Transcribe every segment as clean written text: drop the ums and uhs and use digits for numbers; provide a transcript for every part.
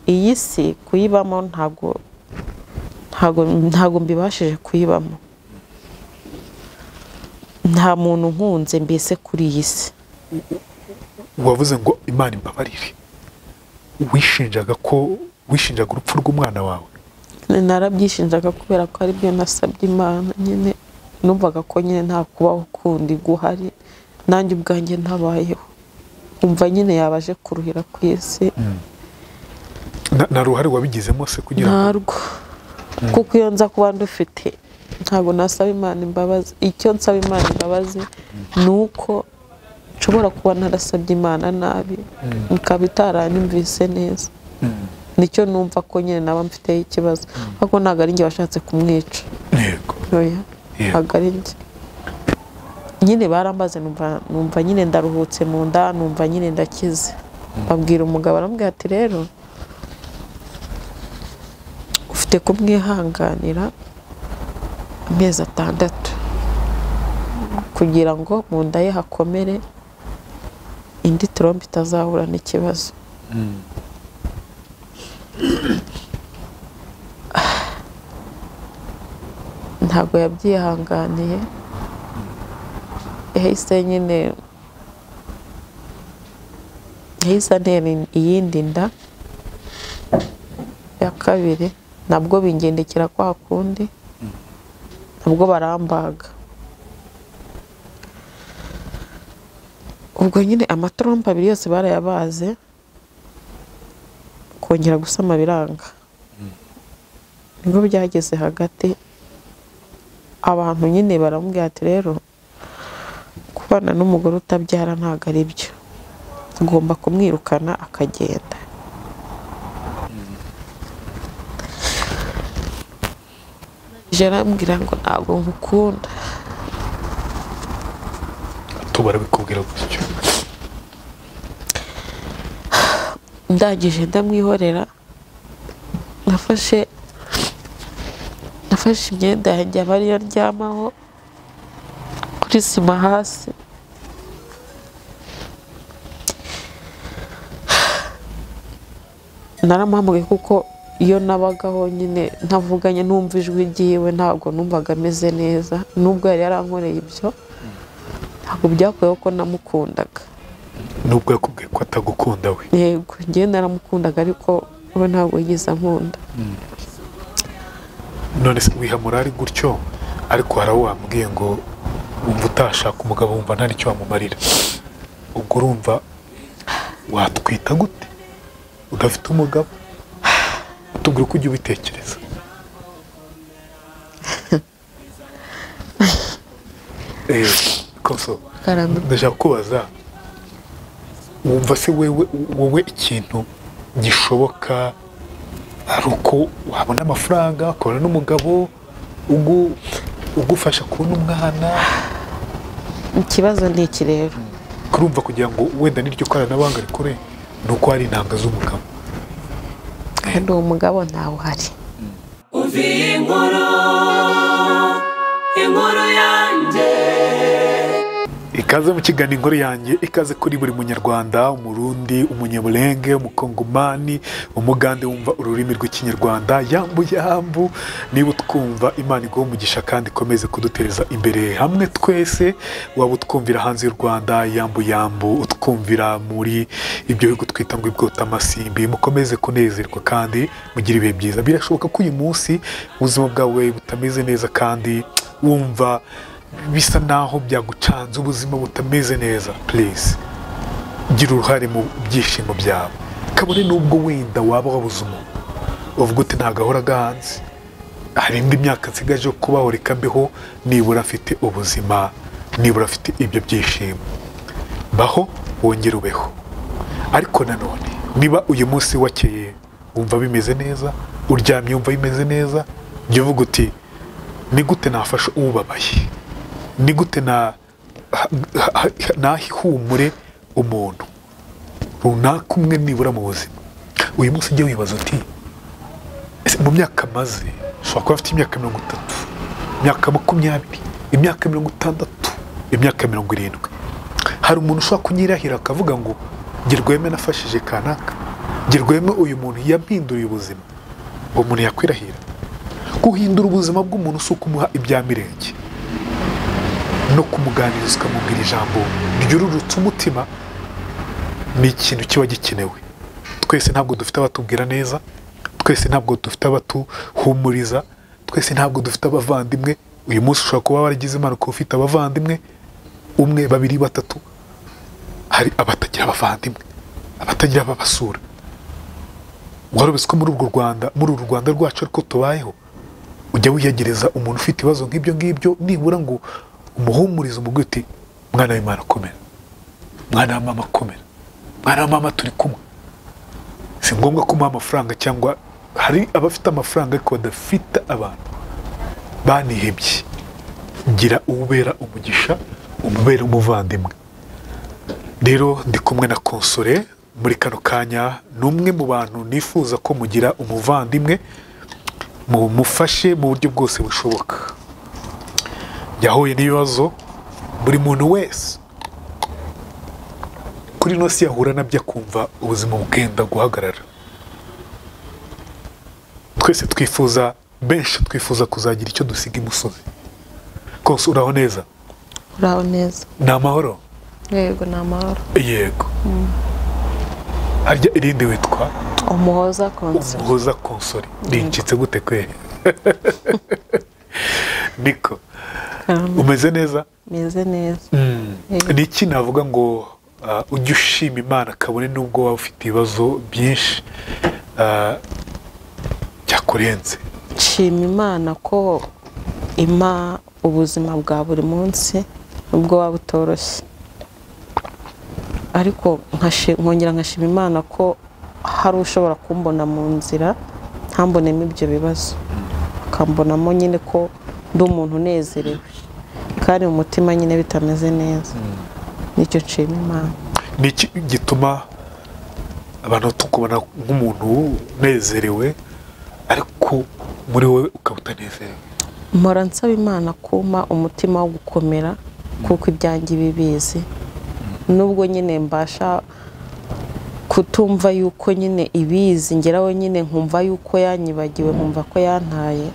Iyi si kuyibamo ntago mbibashije kuyibamo. Nta muntu nkunze mbese kuri iyi si. Wavuze ngo Imana imbabarire, wishinjaga ko wishinjaga urupfu rw'umwana wawe? Narabyishinjaga kubera ko ari byo nasabye Imana nyine, numvaga ko nyine nta kubaho kundi guhari, nanjye ubwanjye ntabayeho, umva nyine yabaje kuruhira ku isi. Na ruhare wabigizemo se kugira ngo? Ntarwo, kuko iyo nza kuba ndufite ntabwo nasaba Imana imbabazi. Icyo nsaba Imana imbabazi ni uko nshobora kuba narasabye Imana nabi, ikaba itaranyumvise neza. Nicyo numva ko nyine naba mfiteho ikibazo, ariko ntabwo ari njye washatse kumwica. Yego. Oya, ntabwo ari njye. Nyine barambaze, numva nyine ndaruhutse mu nda, numva nyine ndakize. Babwira umugabo, aramubwira ati rero ufite kumwihanganira amezi 6 kugira ngo mu nda ye hakomere, indi trompe itazahura n'ikibazo. Ntabwo yabyihanganiye, yahise nyine yahise antera iyindi nda ya kabiri, nabwo bingendekera kwa kundi, nabwo barambaga. Ubwo nyine amatrompe abiri yose barayabaze, kongera gusama biranga. Nibwo byageze hagati, abantu nyine baramubwira ati rero kubana n'umugore utabyara ntabwo ari byo, ugomba kumwirukana akagenda. Arambwira ngo ntabwo nkukunda. Barabikubwira gutyo? Ndangije ndamwihorera, nafashe imyenda yanjye aba ariyo ndyamaho kuri sima hasi. Naramuhamagaye kuko iyo nabagaho nyine ntavuganye numva ijwi ryiwe ntabwo numvaga ameze neza, nubwo yari yarankoreye ibyo ntabwo byakuyeho ko namukundaga. Nubwo yakubwiye ko atagukunda we? Yego, njye naramukundaga ariko we ntabwo yigeze ankunda. None se wiha morali gutyo, ariko hari aho wambwiye ngo wumva utashaka umugabo, wumva nta nicyo wamumarira, ubwo urumva watwita gute udafite umugabo? Utubwira uko ujya ubitekereza. Koso, ndashaka kubaza, wumva se wowe ikintu gishoboka ari uko wabona amafaranga, ukabona n'umugabo ugufasha kubona umwana? Ikibazo ni iki rero, kurumva kugira ngo wenda n'iryo koranabuhanga rikore ni uko hari intanga z'umugabo, kandi uwo mugabo ntawe uhari. Umva iyi nkuru, inkuru yanjye. Ikaze mu kiganiro Inkuru Yanjye, ikaze kuri buri munyarwanda, umurundi, umunyamulenge, umukongomani, umugande wumva ururimi rw'ikinyarwanda, yambu yambu. Niba utwumva, Imana iguhe umugisha kandi ikomeze kudutereza imbere hamwe twese. Waba utwumvira hanze y'u Rwanda, yambu yambu, utwumvira muri ibyo bihugu twita ngo ibwotamasimbi, mukomeze kunezerwa kandi mugire ibihe byiza. Birashoboka ko uyu munsi ubuzima bwawe butameze neza kandi wumva bisa naho byagucanze, ubuzima butameze neza. Please gira uruhare mu byishimo byawe, kabone nubwo wenda waba wabuze umuntu uvuga uti nta gahora gahanze, hari indi myaka nsigaje kubaho, reka mbeho nibura afite ubuzima, nibura afite ibyo byishimo. Baho wongere ubeho. Ariko nanone niba uyu munsi wakeye wumva bimeze neza, uryamye wumva bimeze neza, jya uvuga uti ni gute nafasha ubabaye, ni gute nahihumure umuntu runaka umwe nibura mu buzima. Uyu munsi ujye wibaza uti mu myaka maze, ushobora kuba afite imyaka 30, imyaka 20, imyaka 60, imyaka 70, hari umuntu ushobora kunyirahira akavuga ngo njye Rweme nafashije kanaka. Gerweme uyu muntu yampinduriye ubuzima. Uwo muntu yakwirahira. Guhindura ubuzima bw'umuntu si ukumuha ibya mirenge no kumuganiriza ukamubwira ijambo ryururutse umutima, ni ikintu kiba gikenewe. Twese ntabwo dufite abatubwira neza, twese ntabwo dufite abatuhumuriza, twese ntabwo dufite abavandimwe. Uyu munsi ushobora kuba waragize impanuka ufite abavandimwe umwe, babiri, batatu. Hari abatagira abavandimwe, abatagira ababasura. Warubise ko muri urwo Rwanda, muri uru Rwanda rwacu ariko tubayeho, ujya wiyegereza umuntu ufite ibibazo nk'ibyo ngibyo, nibura ngo umuhumurize, umubwire uti mwana w'Imana komera, mwana wa mama komera, mwana wa mama turi kumwe. Si ngombwa kumuha amafaranga, cyangwa hari abafite amafaranga ariko badafite abantu banihebye. Gira ubera umugisha, umubera umuvandimwe. Rero ndi kumwe na Console muri kano kanya, ni umwe mu bantu nifuza ko mugira umuvandimwe, mumufashe mu buryo bwose bushoboka. Yahuye n'ibibazo buri muntu wese kuri ino si yahura nabyo, akumva ubuzima bwenda guhagarara. Twese twifuza, benshi twifuza kuzagira icyo dusiga imusozi. Konse, uraho neza? Uraho neza. Ni amahoro? Yego, ni amahoro. Yego. Harya irindi witwa? Umuhoza Console. Umuhoza Console. Rincitse gute kwe? Niko. Umeze neza? Meze neza. Ni iki navuga ngo ujye ushima Imana kabone nubwo waba ufite ibibazo byinshi byakurenze? Nshima Imana ko impa ubuzima bwa buri munsi nubwo waba utoroshye, ariko nkongera nkashima Imana ko hari ushobora kumbona mu nzira ntambonemo ibyo bibazo, akambonamo nyine ko ndi umuntu unezerewe kandi mu mutima nyine bitameze neza. Nicyo nshima Imana. Ni iki gituma abantu tukubona nk'umuntu unezerewe ariko muri wowe ukaba utanezerewe? Mpora nsaba Imana kumpa umutima wo gukomera kuko ibyanjye ibibizi, nubwo nyine mbasha kutumva yuko nyine ibizi, ngeraho nyine nkumva yuko yanyibagiwe, nkumva ko yantaye,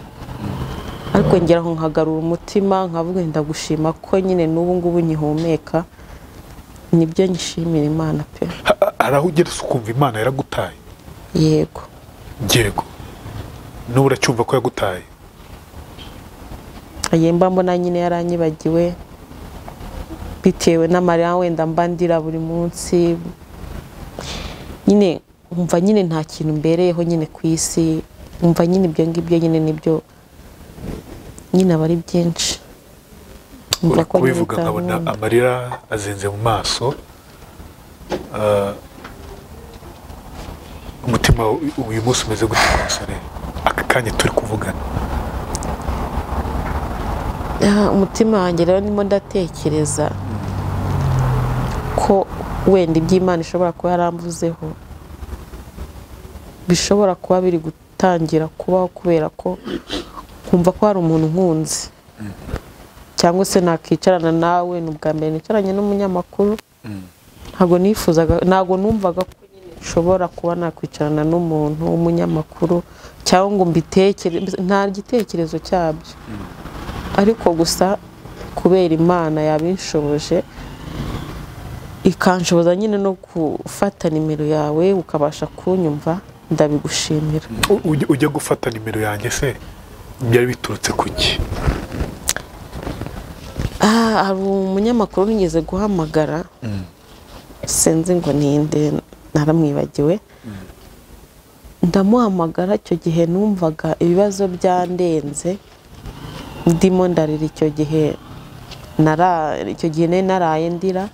ariko ngeraho nkagarura umutima nkavuga ndagushima ko nyine n'ubu ngubu nkihumeka. Nibyo nyishimira Imana pe. Hari aho ugera ukumva Imana yaragutaye? Yego. Yego. N'ubu uracyumva ko yagutaye? Mba mbona nyine yaranyibagiwe bitewe n'amarira wenda mba ndira buri munsi, nyine nkumva nyine nta kintu mbereyeho nyine ku isi, nkumva nyine ibyo ngibyo nyine nibyo nyine aba ari byinshi. Uri kubivuga nkabona amarira azinze mu maso. Umutima uyu munsi umeze gute Console aka kanya turi kuvugana? Umutima wanjye rero ndimo ndatekereza ko wenda iby'Imana ishobora kuba yaramvuzeho bishobora kuba biri gutangira kubaho, kubera ko nkumva ko hari umuntu nkunze, cyangwa se nakicarana nawe. Ni ubwa mbere nicaranye n'umunyamakuru, ntabwo nifuzaga, ntabwo numvaga ko nyine nshobora kuba nakwicarana n'umuntu w'umunyamakuru cyangwa ngo mbitekereze, nta gitekerezo cyabyo. Ariko gusa kubera Imana yabinshoboje, ikanshoboza nyine no gufata nimero yawe ukabasha kunyumva, ndabigushimira. Ujya gufata nimero yanjye se byari biturutse kuki? Hari umunyamakuru nigeze guhamagara, sinzi ngo ninde, naramwibagiwe. Ndamuhamagara, icyo gihe numvaga ibibazo byandenze, ndimo ndarira. Icyo gihe naraye ndira,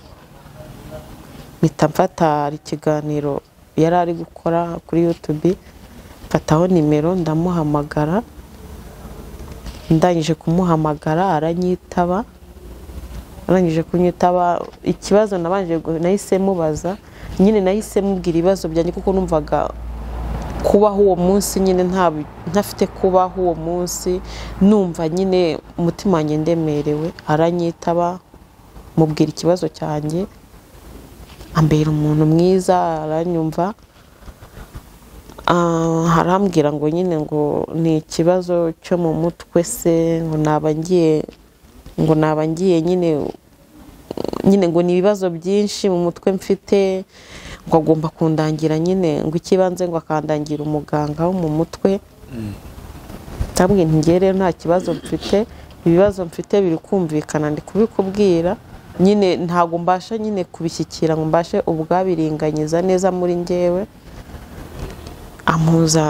mpita mfata ikiganiro yari ari gukora kuri YouTube, mfataho nimero ndamuhamagara. Ndangije kumuhamagara aranyitaba, arangije kunyitaba ikibazo nabanje nahise mubaza nyine, nahise mubwira ibibazo byanjye kuko numvaga kubaho uwo munsi nyine ntafite kubaho uwo munsi, numva nyine umutima wanjye ndemerewe. Aranyitaba mubwira ikibazo cyanjye, ambera umuntu mwiza, aranyumva. Harambwira ngo nyine ngo ni ikibazo cyo mu mutwe se, ngo naba ngiye nyine ngo ni ibibazo byinshi mu mutwe mfite, ngo agomba kundangira nyine ngo ikibanze ngo akandangira umuganga wo mu mutwe. Ndabwira nti ngiye rero nta kibazo mfite, ibibazo mfite biri kumvikana ndi kubikubwira nyine, ntago mbasha nyine kubishyikira ngo mbashe ubwabiringanyiza neza muri njyewe. Amuza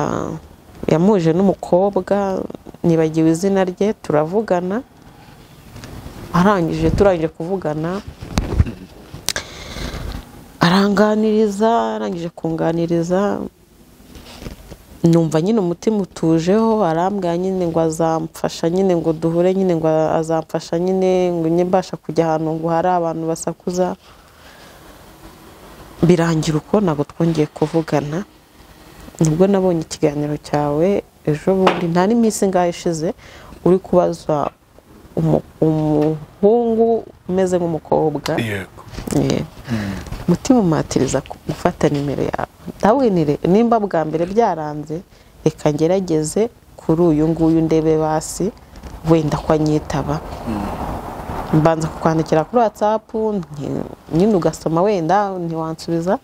yamuje n'umukobwa nibagiwe izina rye, turavugana. Arangije turangije kuvugana aranganiriza, arangije kunganiriza numva nyine umutima utujeho. Arambwira nyine ngo azamfasha nyine ngo duhure nyine ngo azamfasha nyine ngo nye mbasha kujya ahantu ngo hari abantu basakuza. Birangira uko ntabwo twongeye kuvugana. Nibwo nabonye ikiganiro cyawe ejo bundi, nta n'iminsi ingahe ishize, uri kubaza umuhungu umeze nk'umukobwa. Yego. Mutima umatiriza gufata nimero yawe. Ndabwinire nimba bwa mbere byaranze, reka ngerageze kuri uyu nguyu ndebe basi wenda ko anyitaba. Mbanza kukwandikira kuri WhatsApp nyine ugasoma wenda ntiwansubiza.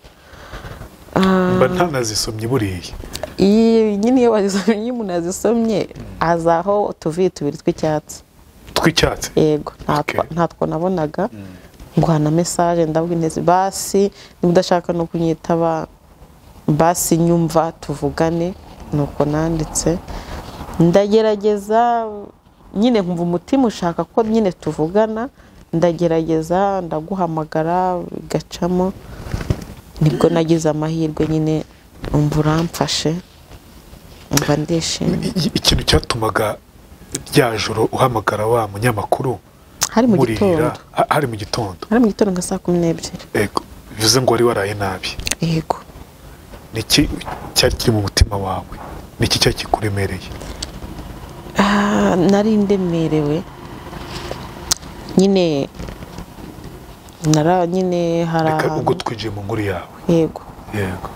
Mba ntanazisomye buriya. Iyi nyine iyo wazisomye, umuntu azisomye azaho tuvi tubiri tw'icyatsi. Tw'icyatsi? Yego, ntatwo nabonaga. Ngwana message ndabwira nti basi niba udashaka no kunyitaba basi nyumva tuvugane. Nuko nanditse ndagerageza nyine nkumva umutima ushaka ko nyine tuvugana, ndagerageza ndaguhamagara bigacamo. Nibwo nagize amahirwe nyine umva uramfashe umva ndishimye. Ikintu cyatumaga rya joro uhamagara wa munyamakuru hari mu gitondo, hari mu gitondo, hari mu gitondo nka saa 12. Yego, bivuze ngo wari waraye nabi. Yego. Niki cyari kiri mu mutima wawe? Niki cyari kikuremereye? Nari ndemerewe nyine, nara nyine hari ahantu. Ubwo twinjiye mu nkuru yawe. Yego. Yego.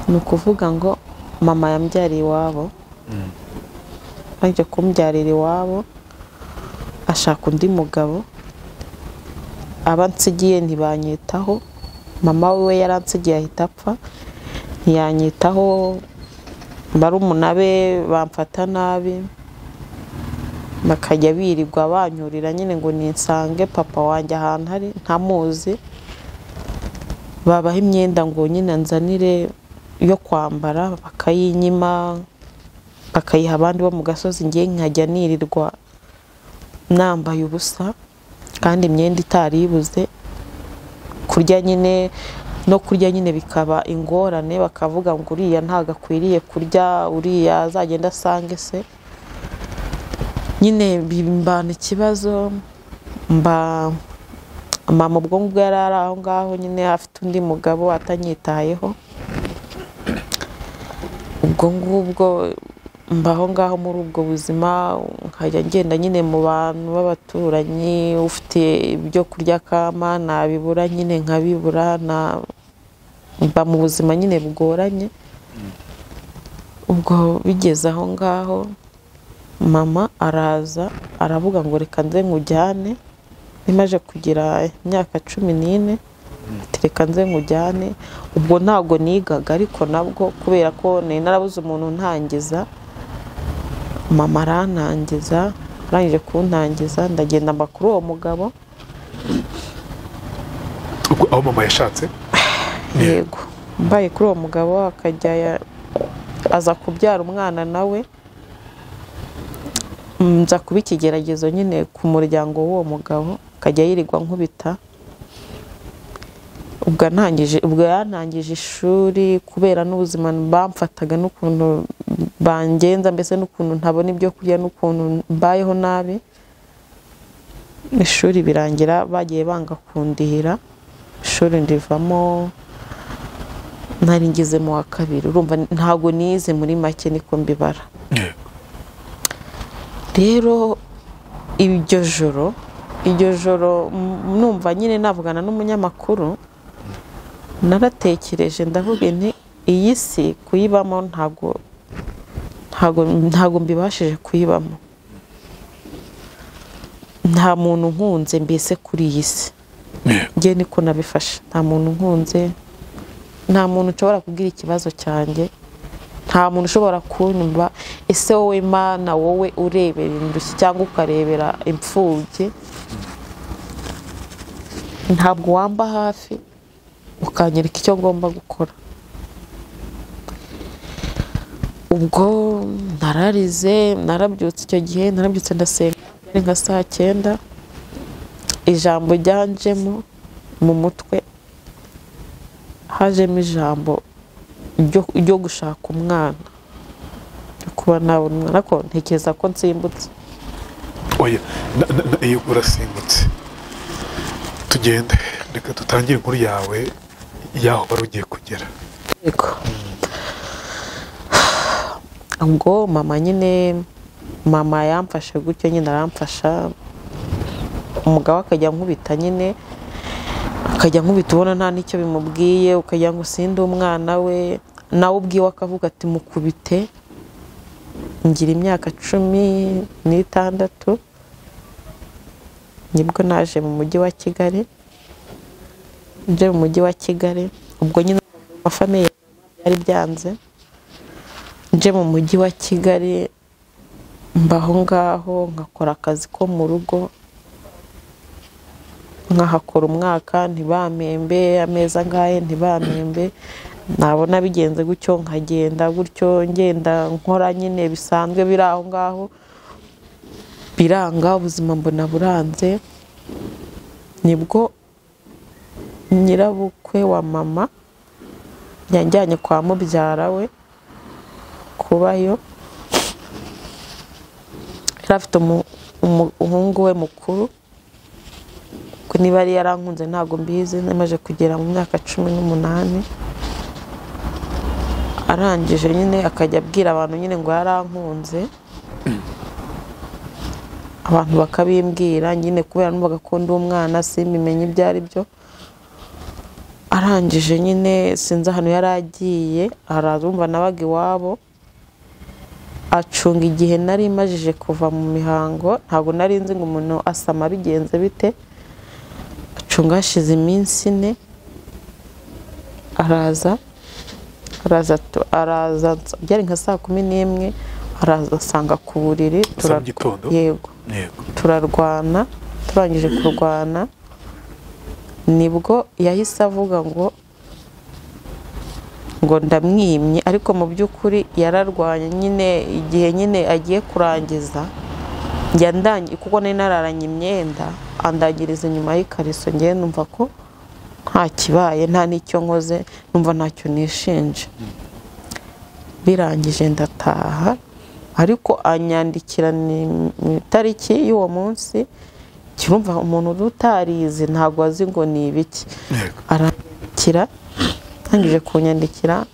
Ni ukuvuga ngo mama yambyariye iwabo, arangije kumbyarira iwabo ashaka undi mugabo. Abansigiye ntibanyitaho, mama we yaransigiye ahita apfa, ntiyanyitaho. Barumuna be bamfata nabi, bakajya birirwa banyurira nyine ngo ninsange papa wanjye ahantu ari ntamuzi. Babaha imyenda ngo nyine nzanire yo kwambara bakayinyima, bakayiha abandi bo mu gasozi, ngiye nkajya nirirwa nambaye ubusa kandi imyenda itari ibuze. Kurya nyine no kurya nyine bikaba ingorane, bakavuga ngo uriya ntago akwiriye kurya, uriya azagenda asange se. Nyine bimbana ikibazo. Mba mama ubwo ngubwo yari ari aho ngaho nyine afite undi mugabo atanyitayeho. Ubwo ngubwo mbaho ngaho muri ubwo buzima, nkajya ngenda nyine mu bantu b'abaturanyi, ufite ibyo kurya kama nabibura nyine nkabibura, na mba mu buzima nyine bugoranye. Ubwo bigeze aho ngaho mama araza aravuga ngo reka nze nkujyane. Nimaje kugira imyaka 14, ati reka nze nkujyane. Ubwo ntago nigaga, ariko nabwo kubera ko nari narabuze umuntu ntangiza, mama arantangiza. Arangije kuntangiza ndagenda mba kuri uwo mugabo. Ubwo aho mama yashatse? Yego, mbaye kuri uwo mugabo akajya aza kubyara umwana nawe. Nza kuba ikigeragezo nyine ku muryango w'uwo mugabo, akajya yirirwa nkubita. Ubwo yantangije ishuri kubera n'ubuzima bamfataga n'ukuntu bangenza, mbese n'ukuntu ntabona ibyo kurya n'ukuntu mbayeho nabi. Ishuri birangira bagiye banga kundihira, ishuri ndivamo nari ngeze mu wa kabiri. Urumva ntago nize muri make niko mbibara. Rero iryo joro numva nyine navugana n'umunyamakuru, naratekereje ndavuga nti Iyi si kuyibamo ntago mbibashije kuyibamo. Nta muntu nkunze mbese kuri iyi si. Nge niko nabifasha. Nta muntu nkunze, nta muntu nshobora kubwira ikibazo cyanjye, nta muntu ushobora kunyumva. Ese wowe Mana, wowe urebera indushyi cyangwa ukarebera imfubyi, ntabwo wamba hafi ukanyereka icyo ngomba gukora. Ubwo nararize, narabyutse icyo gihe, narabyutse ndasenga nka saa 9, ijambo ryanjemo mu mutwe, hajemo ijambo ryo gushaka umwana, kuba nabona umwana. Ariko ntekereza ko nsimbutse. Oya, iyo urasimbutse. Tugende, reka dutangire inkuru yawe y'aho wari ugiye kugera. Yego. Ubwo mama nyine, mama yamfashe gutyo nyine, aramfasha. Umugabo akajya nkubita nyine, akajya nkubita ubona nta n'icyo bimubwiye, ukajya ngo sinde umwana we, nawe ubwiwe akavuga ati mukubite. Ngira imyaka 16 nibwo naje mu mujyi wa Kigali. Nje mu mujyi wa Kigali, ubwo nyine amafamiye byari byanze. Nje mu mujyi wa Kigali mbaho ngaho, nkakora akazi ko mu rugo, nkahakora umwaka ntibamembe, ameza ngahe ntibamembe. Nabona bigenze gutyo nkagenda gutyo, ngenda nkora nyine bisanzwe biri aho ngaho, biranga, ubuzima mbona buranze. Nibwo nyirabukwe wa mama yanjyanye kwa mubyara we kubayo. Yari afite umuhungu we mukuru, ko niba yari yarankunze ntago mbizi. Namaze kugera mu myaka 18, arangije nyine akajya abwira abantu nyine ngo yarankunze, abantu bakabimbwira nyine kubera numvaga ko ndi umwana simbimenye ibyo ari byo. Arangije nyine sinzi ahantu yari agiye, araza umva nabaga iwabo, acunga igihe nari majije kuva mu mihango, ntago nari nzi ngo umuntu asama bigenze bite. Acunga hashize iminsi 4, araza byari nka saa 11, araza asanga ku buriri. Yego, turarwana. Turangije kurwana nibwo yahise avuga ngo ndamwimye, ariko mu by'ukuri yararwanye nyine. Igihe nyine agiye kurangiza, njya ndangi kuko nari nararanye imyenda, andagiriza inyuma y'ikariso. Ngiye numva ko nta kibaye, nta n'icyo nkoze, numva ntacyo nishinja. Birangije ndataha, ariko anyandikira ni itariki y'uwo munsi. Kirumva umuntu utarize ntago azi ngo ni ibiki. Arandikira, arangije kunyandikira,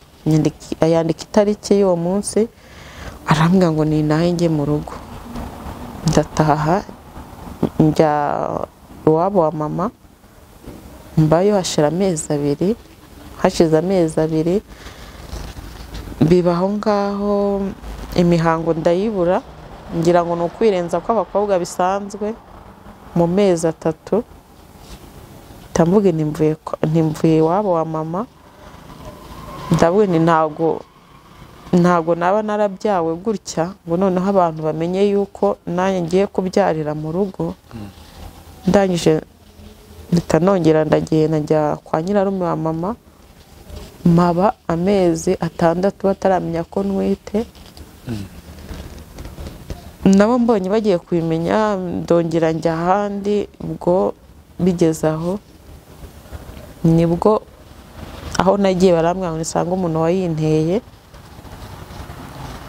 yandika itariki y'uwo munsi, arambwira ngo ni nahe njye mu rugo. Ndataha njya iwabo wa mama, mbayo hashira amezi 2. Hashize amezi 2 bibaho ngaho, imihango ndayibura, ngira ngo ni ukwirenza kw'abakobwa bisanzwe. Mu mezi 3 ndamvuge ntimvuye iwabo wa mama, ndavuga nti ntago naba narabyawe gutya ngo noneho abantu bamenye yuko nanjye ngiye kubyarira mu rugo. Ndangije mpita nongera ndagenda njya kwa nyirarume wa mama, maba amezi 6 bataramenya ko ntwite. Nabo mbonye bagiye kubimenya, ndongera njya ahandi. Ubwo bigeze aho nibwo aho nagiye barambwira ngo nisanga umuntu wayinteye.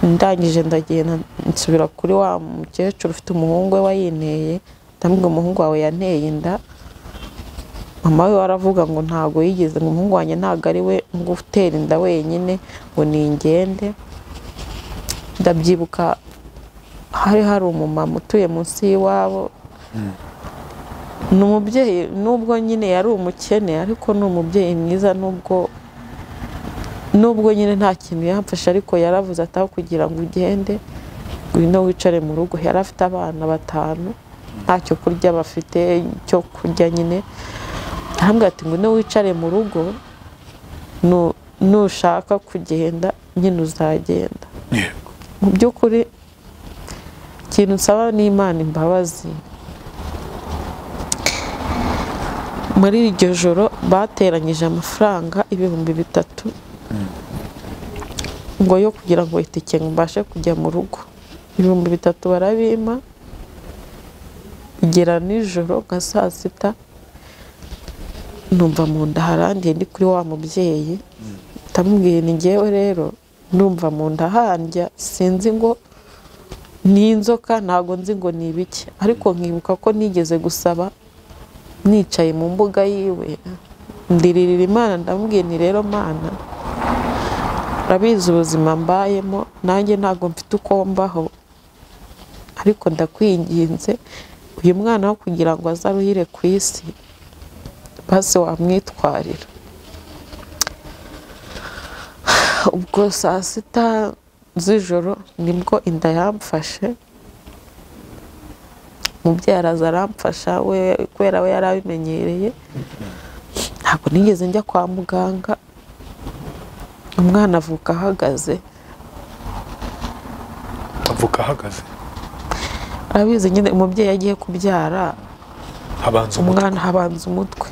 Ndangije ndagenda nsubira kuri wa mukecuru ufite umuhungu we wayinteye, ndamubwira umuhungu wawe yanteye inda. Mama we aravuga ngo ntago yigeze, ngo umuhungu wanjye ntago ari we ngo utera inda wenyine, ngo ningende. Ndabyibuka hari hari umumama utuye munsi y'iwabo, ni umubyeyi nubwo nyine yari umukene, ariko ni umubyeyi mwiza, nubwo Nubwo nyine nta kintu yamfashe, ariko yaravuze ataho kugira ngo ugende ngwino wicare mu rugo. Yari afite abana 5 ntacyo kurya bafite cyo kurya nyine, arambwira ati ngwino wicare mu rugo, nushaka kugenda nyine uzagenda. Mu by'ukuri ikintu nsaba ni Imana imbabazi. Muri iryo joro bateranyije amafaranga 3000 ngo yo kugira ngo itike mbashe kujya mu rugo. 3000 barabima, igera nijoro nka saa 6 numva mu nda harandiye, ndi kuri wa mubyeyi ndamubwiye ni njyewe rero numva mu nda handya, sinzi ngo ni inzoka, ntago nzi ngo ni ibiki, ariko nkibuka ko nigeze gusaba nicaye mu mbuga yiwe ndiririra Imana, ndamubwiye ni rero Mana urabizi ubuzima mbayemo, nanjye ntago mfite uko mbaho, ariko ndakwinginze uyu mwana wo kugira ngo azaruhire ku isi basi wamwitwarira. Ubwo saa 6 z'ijoro nibwo inda yamfashe, umubyeyi araza aramfasha we kubera we yarabimenyereye, ntabwo nigeze njya kwa muganga. Umwana avuka ahagaze, avuka ahagaze. Arabizi nyine umubyeyi agiye kubyara habanza umutwe, umwana habanza umutwe.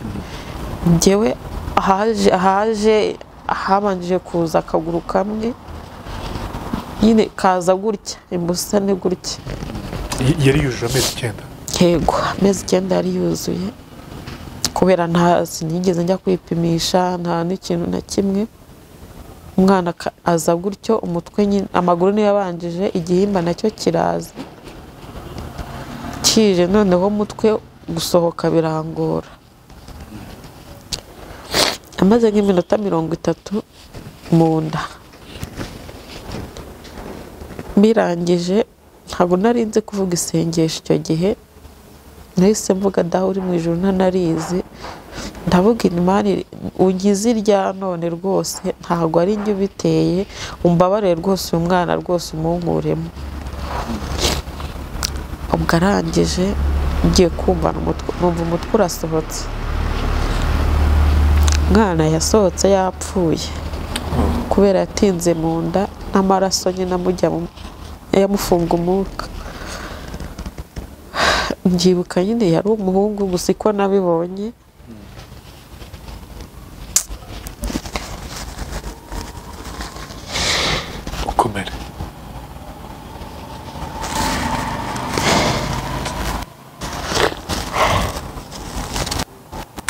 Njyewe haje habanje kuza akaguru kamwe nyine kaza gutya, imbusane gutya. Yari yujuje amezi 9? Yego, amezi 9 yari yuzuye, kubera nta sinigeze njya kwipimisha nta n'ikintu na kimwe. Umwana aza gutyo, umutwe nyine, amaguru niyo yabanjije, igihimba nacyo kiraza kije, noneho umutwe gusohoka birangora. Amaze nk'iminota 30 mu nda, birangije ntabwo nari nzi kuvuga isengesho icyo gihe, nahise mvuga daho uri mu ijuru ntanarizi, ndavuga Imana ungize irya none rwose ntabwo ari njye ubiteye, umbabarire rwose uyu mwana rwose umunkuremo. Ubwo arangije ngiye kumva numva umutwe urasohotse, umwana yasohotse yapfuye kubera yatinze mu nda n'amaraso nyine amujya yamufunga umwuka. Mbyibuka nyine yari umuhungu gusa iko nabibonye. Ukomere.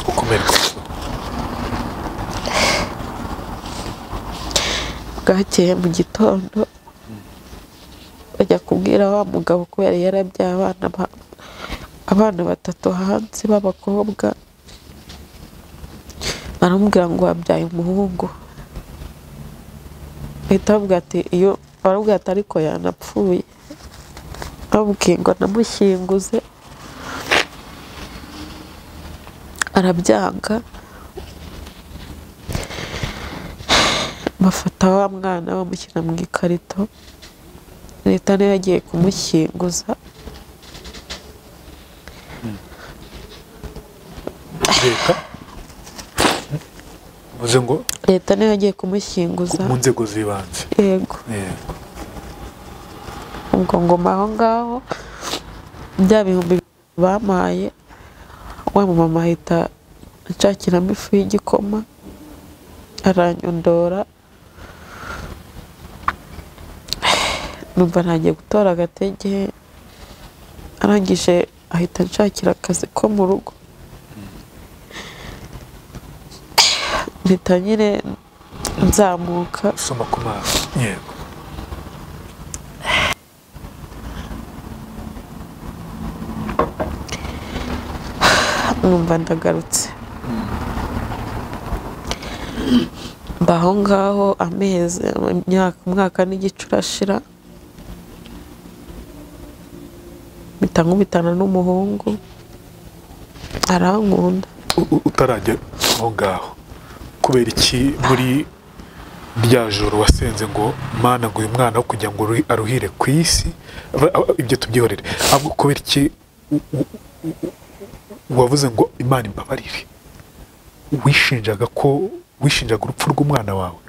Ukomere. Bwakeye mu gitondo bajya kubwira wa mugabo ko yari yarabyaye abana 3 hanze b'abakobwa, baramubwira ngo wabyaye umuhungu, bahita bavuga ati iyo, baramubwira ati ariko yanapfuye, bamubwiye ngo namushyinguze arabyanga. Bafata wa mwana bamushyira mu ikarito, leta niyo yagiye kumushyinguza. Leta uvuze ngo leta niyo yagiye kumushyinguza mu nzego z'ibanze? Yego. Ubwo ngoma aho ngaho bya 2000 bamaye, wa mama ahita anshakiramo ifu y'igikoma aranyondora, numva ntangiye gutora agatege, arangije ahita anshakira akazi ko mu rugo, mpita nyine nzamuka. Soma ku maso. Yego. Numva ndagarutse. Mbaho ngaho amezi, umwaka n'igice urashira, mpita nkubitana n'umuhungu arankunda. Utarajya aho ngaho kubera iki Rya joro wasenze ngo Mana ngo uyu mwana wo kugira ngo aruhire ku isi, ibyo tubyihorere, ahubwo kubera iki wavuze ngo Imana imbabarire? Wishinjaga ko wishinjaga urupfu rw'umwana wawe?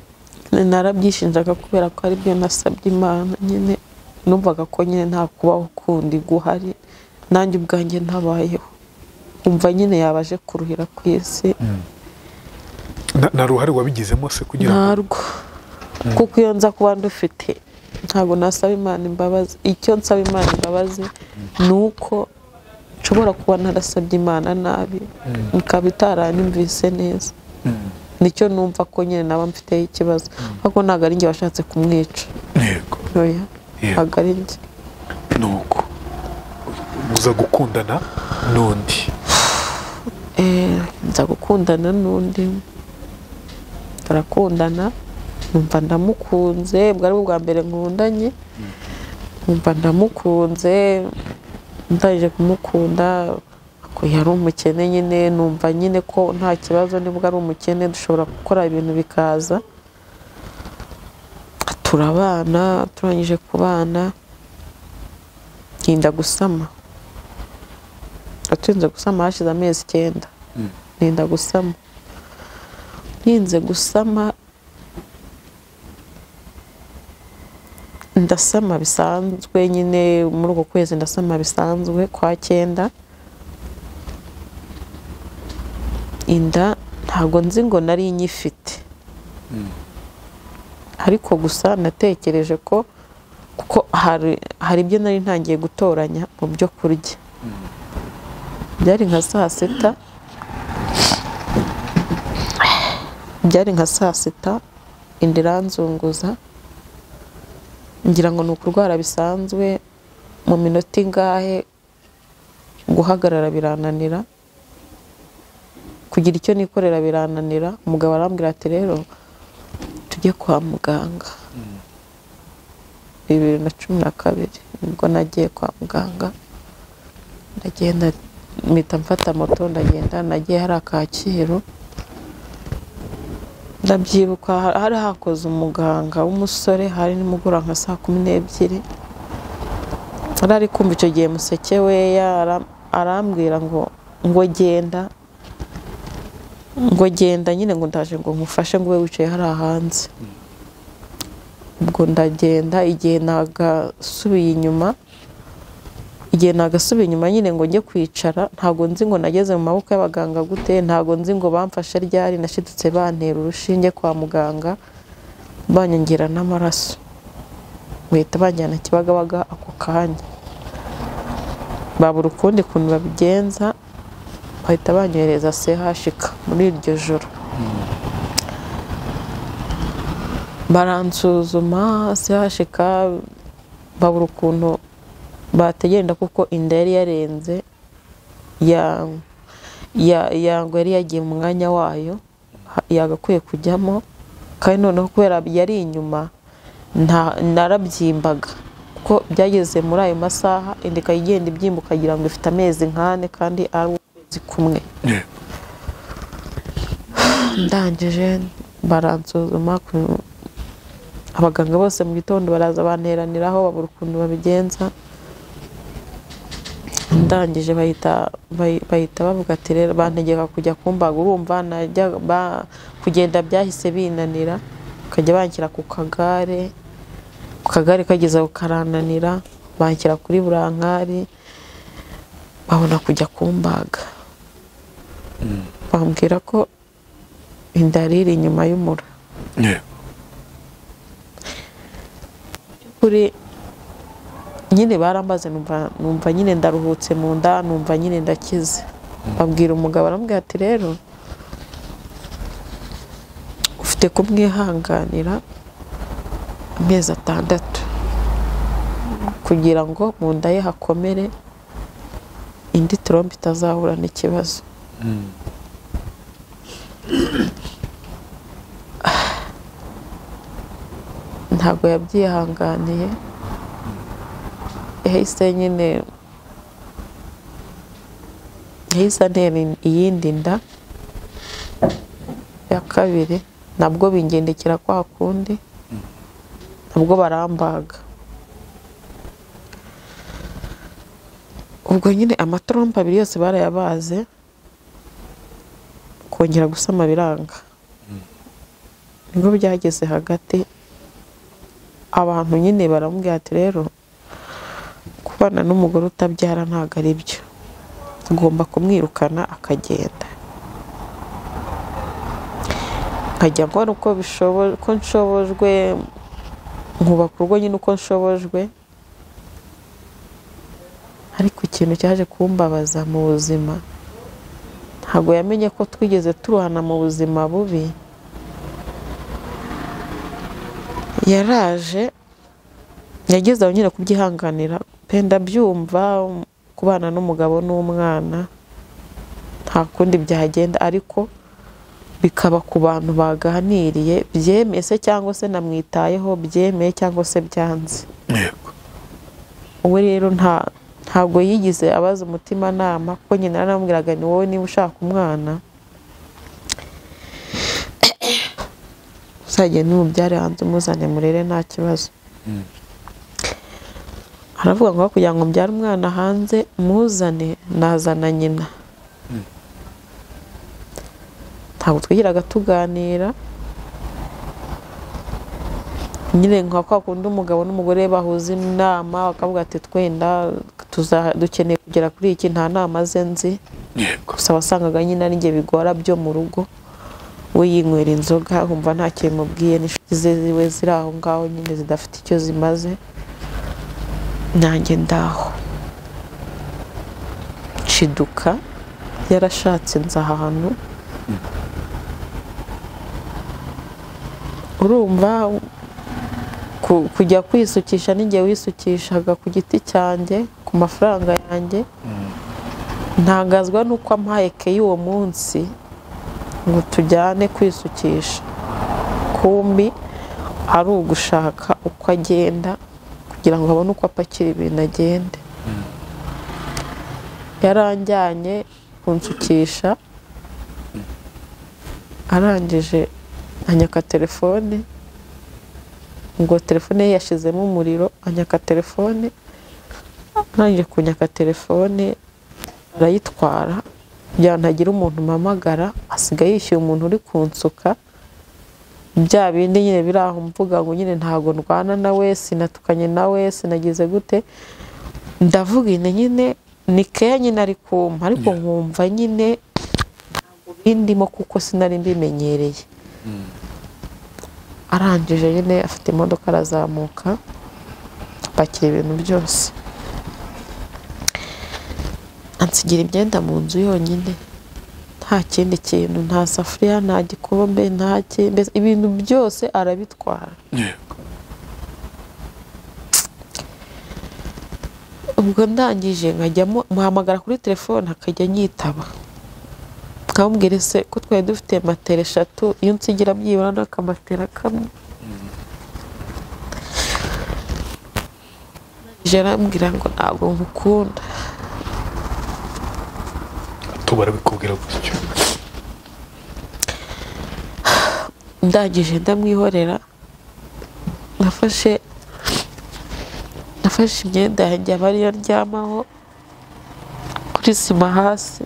Narabyishinjaga kubera ko ari byo nasabye Imana nyine, numvaga ko nyine nta kubaho kundi guhari, nanjye ubwanjye ntabayeho, umva nyine yabaje kuruhira ku isi. Na ruhare wabigizemo se kugira ngo? Ntarwo, kuko iyo nza kuba ndufite ntabwo nasaba Imana imbabazi. Icyo nsaba Imana imbabazi ni uko nshobora kuba narasabye Imana nabi, ikaba itaranyumvise neza. Nicyo numva ko nyine naba mfiteho ikibazo, ariko ntabwo ari njye washatse kumwica. Yego. Oya, ntabwo ari njye. Nuko muza gukundana n'undi? Nza gukundana n'undi, turakundana, numva ndamukunze, bwari bwa mbere nkundanye, numva ndamukunze, ndangije kumukunda ko yari umukene nyine, numva nyine ko nta kibazo, nibwo ari umukene dushobora gukora ibintu bikaza. Turabana, turangije kubana ntinda gusama, atinze gusama hashize amezi 9, ntinda gusama, ntinze gusama, ndasama bisanzwe nyine muri uko kwezi, ndasama bisanzwe kwa 9. Inda ntago nzi ngo nari nyifite, ariko gusa natekereje ko kuko hari ibyo nari ntangiye gutoranya mu byo kurya. Byari nka saa 6, byari nka saa 6, inda iranzunguza, ngira ngo ni ukurwara bisanzwe, mu minota ingahe guhagarara birananira, kugira icyo nikorera birananira. Umugabo arambwira ati rero tujye kwa muganga. 2012 nibwo nagiye kwa muganga, ndagenda mpita mfata moto ndagenda, nagiye hari Kacyiru, ndabyibuka hari hakoze umuganga w'umusore, hari nimugoroba nka saa 12, ari kumva icyo gihe museke we arambwira ngo genda, ngo genda nyine, ngo ndaje ngo nkufashe, ngo ube wicaye hari hanze. Ubwo ndagenda, igihe nagasubiye inyuma, nyine ngo njye kwicara, ntago nzi ngo nageze mu maboko y'abaganga gute, ntago nzi ngo bamfashe ryari, nashidutse bantera urushinge kwa muganga, banyongera n'amaraso, bahita banjyana Kibagabaga ako kanya, babura ukundi kuntu babigenza, bahita banyohereza CHK muri iryo joro. Baransuzuma CHK, babura ukuntu bategenda kuko inda yari yarenze, yango yari yagiye mu mwanya wayo yagakwiye kujyamo, kandi noneho kubera yari inyuma narabyimbaga, kuko byageze muri ayo masaha inda ikagenda ibyimba ukagira ngo ifite amezi nk'ane kandi ari ukwezi kumwe. Ndangije baransuzuma, abaganga bose mu gitondo baraza banteraniraho, babura ukuntu babigenza. Ndangije bahita bavuga ati rero bantegeka kujya kumbaga, urumva kugenda byahise binanira, bakajya banshyira ku kagare, ku kagare kageza karananira, banshyira kuri burankari, babona kujya kumbaga. Bambwira ko inda iri inyuma y'umura. Kuri nyine barambaze, numva nyine ndaruhutse mu nda, numva nyine ndakize. Babwira umugabo, arambwira ati rero ufite kumwihanganira amezi 6 kugira ngo mu nda ye hakomere, indi trompe itazahura n'ikibazo. Ntabwo yabyihanganiye, yahise nyine yahise antera iyindi nda ya kabiri. Nabwo bingendekera kwa kundi, nabwo barambaga. Ubwo nyine amatrompe abiri yose barayabaze, kongera gusama biranga. Nibwo byageze hagati abantu nyine baramubwira ati rero kubana n'umugore utabyara ntago ari byo, ugomba kumwirukana akagenda. Nkajya mbona uko ko nshobojwe, nkubaka urugo nyine uko nshobojwe. Ariko ikintu cyaje kumbabaza mu buzima, ntago yamenye ko twigeze turuhana mu buzima bubi. Yaraje yageze aho nyine kubyihanganira pe, ndabyumva kubana n'umugabo n'umwana nta kundi byagenda, ariko bikaba ku bantu baganiriye byemeye se cyangwa se namwitayeho byemeye cyangwa se byanze. Yego. We rero ntabwo yigize abaza umutima nama, kuko nyina naramubwiraga ni wowe niba ushaka umwana uzagenda umubyare hanze umuzane murere nta kibazo. Aravuga ngo kugira ngo mbyare umwana hanze muzane nazana nyina. Ntabwo twigiraga tuganira nyine nka kwa kundi umugabo n'umugore bahuza inama bakavuga ati twenda dukeneye kugera kuri iki, nta nama ze nzi. Gusa wasangaga nyine ari njye bigora byo mu rugo, we yinywera inzoga nkumva nta kintu mubwiye, n'inshuti ze ziwe ziri aho ngaho nyine zidafite icyo zimaze, nanjye ndaho nshiduka yarashatse nza ahantu. Urumva kujya kwisukisha ninjye wisukishaga ku giti cyanjye ku mafaranga yanjye. Ntangazwa nuko ampaye ke y'uwo munsi ngo tujyane kwisukisha, kumbi ari ugushaka uko agenda kugira ngo abone uko apakira ibintu agende. Yaranjyanye kunsukisha, arangije anyaka telefone, ngo telefone ye yashizemo umuriro, anyaka telefone, arangije kunyaka telefone arayitwara, kugira ngo ntagira umuntu mpamagara, asigaye yishyuye umuntu uri kunsuka. Bya bindi nyine biri aho mvuga ngo nyine ntago ndwana nawe, sinatukanye nawe, sinagize gute, ndavuga ine nyine ni keya nyine ari kumpa, ariko nkumva nyine ntabwo bindimo kuko sinari mbimenyereye. Arangije nyine afite imodoka arazamuka apakira ibintu byose, ansigira imyenda mu nzu yonyine, nta kindi kintu, nta safuriya, nta gikombe, nta kindi, ibintu byose arabitwara. Ubwo ndangije nkajyamo muhamagara kuri telefone akajya anyitaba, nkamubwira se ko twari dufite matera 3, iyo nsigira byibura n'akamatera kamwe. Arambwira ngo ntabwo nkukunda. Barabikubwira gutyo. Ndangije ndamwihorera, nafashe imyenda yanjye aba ariyo ndyamaho kuri sima hasi.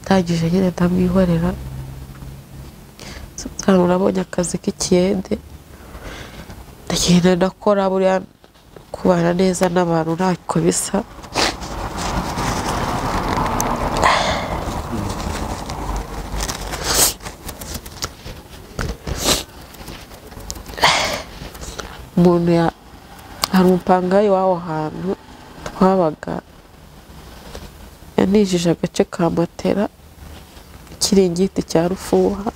Ndangije nyine ndamwihorera, nabonye akazi k'ikiyede, ndagenda ndakora. Buriya kubana neza n'abantu ntako bisa. Umuntu hari umupangayi w'aho hantu twabaga, yanijije agace ka matera, ikiringiti cya rufuha,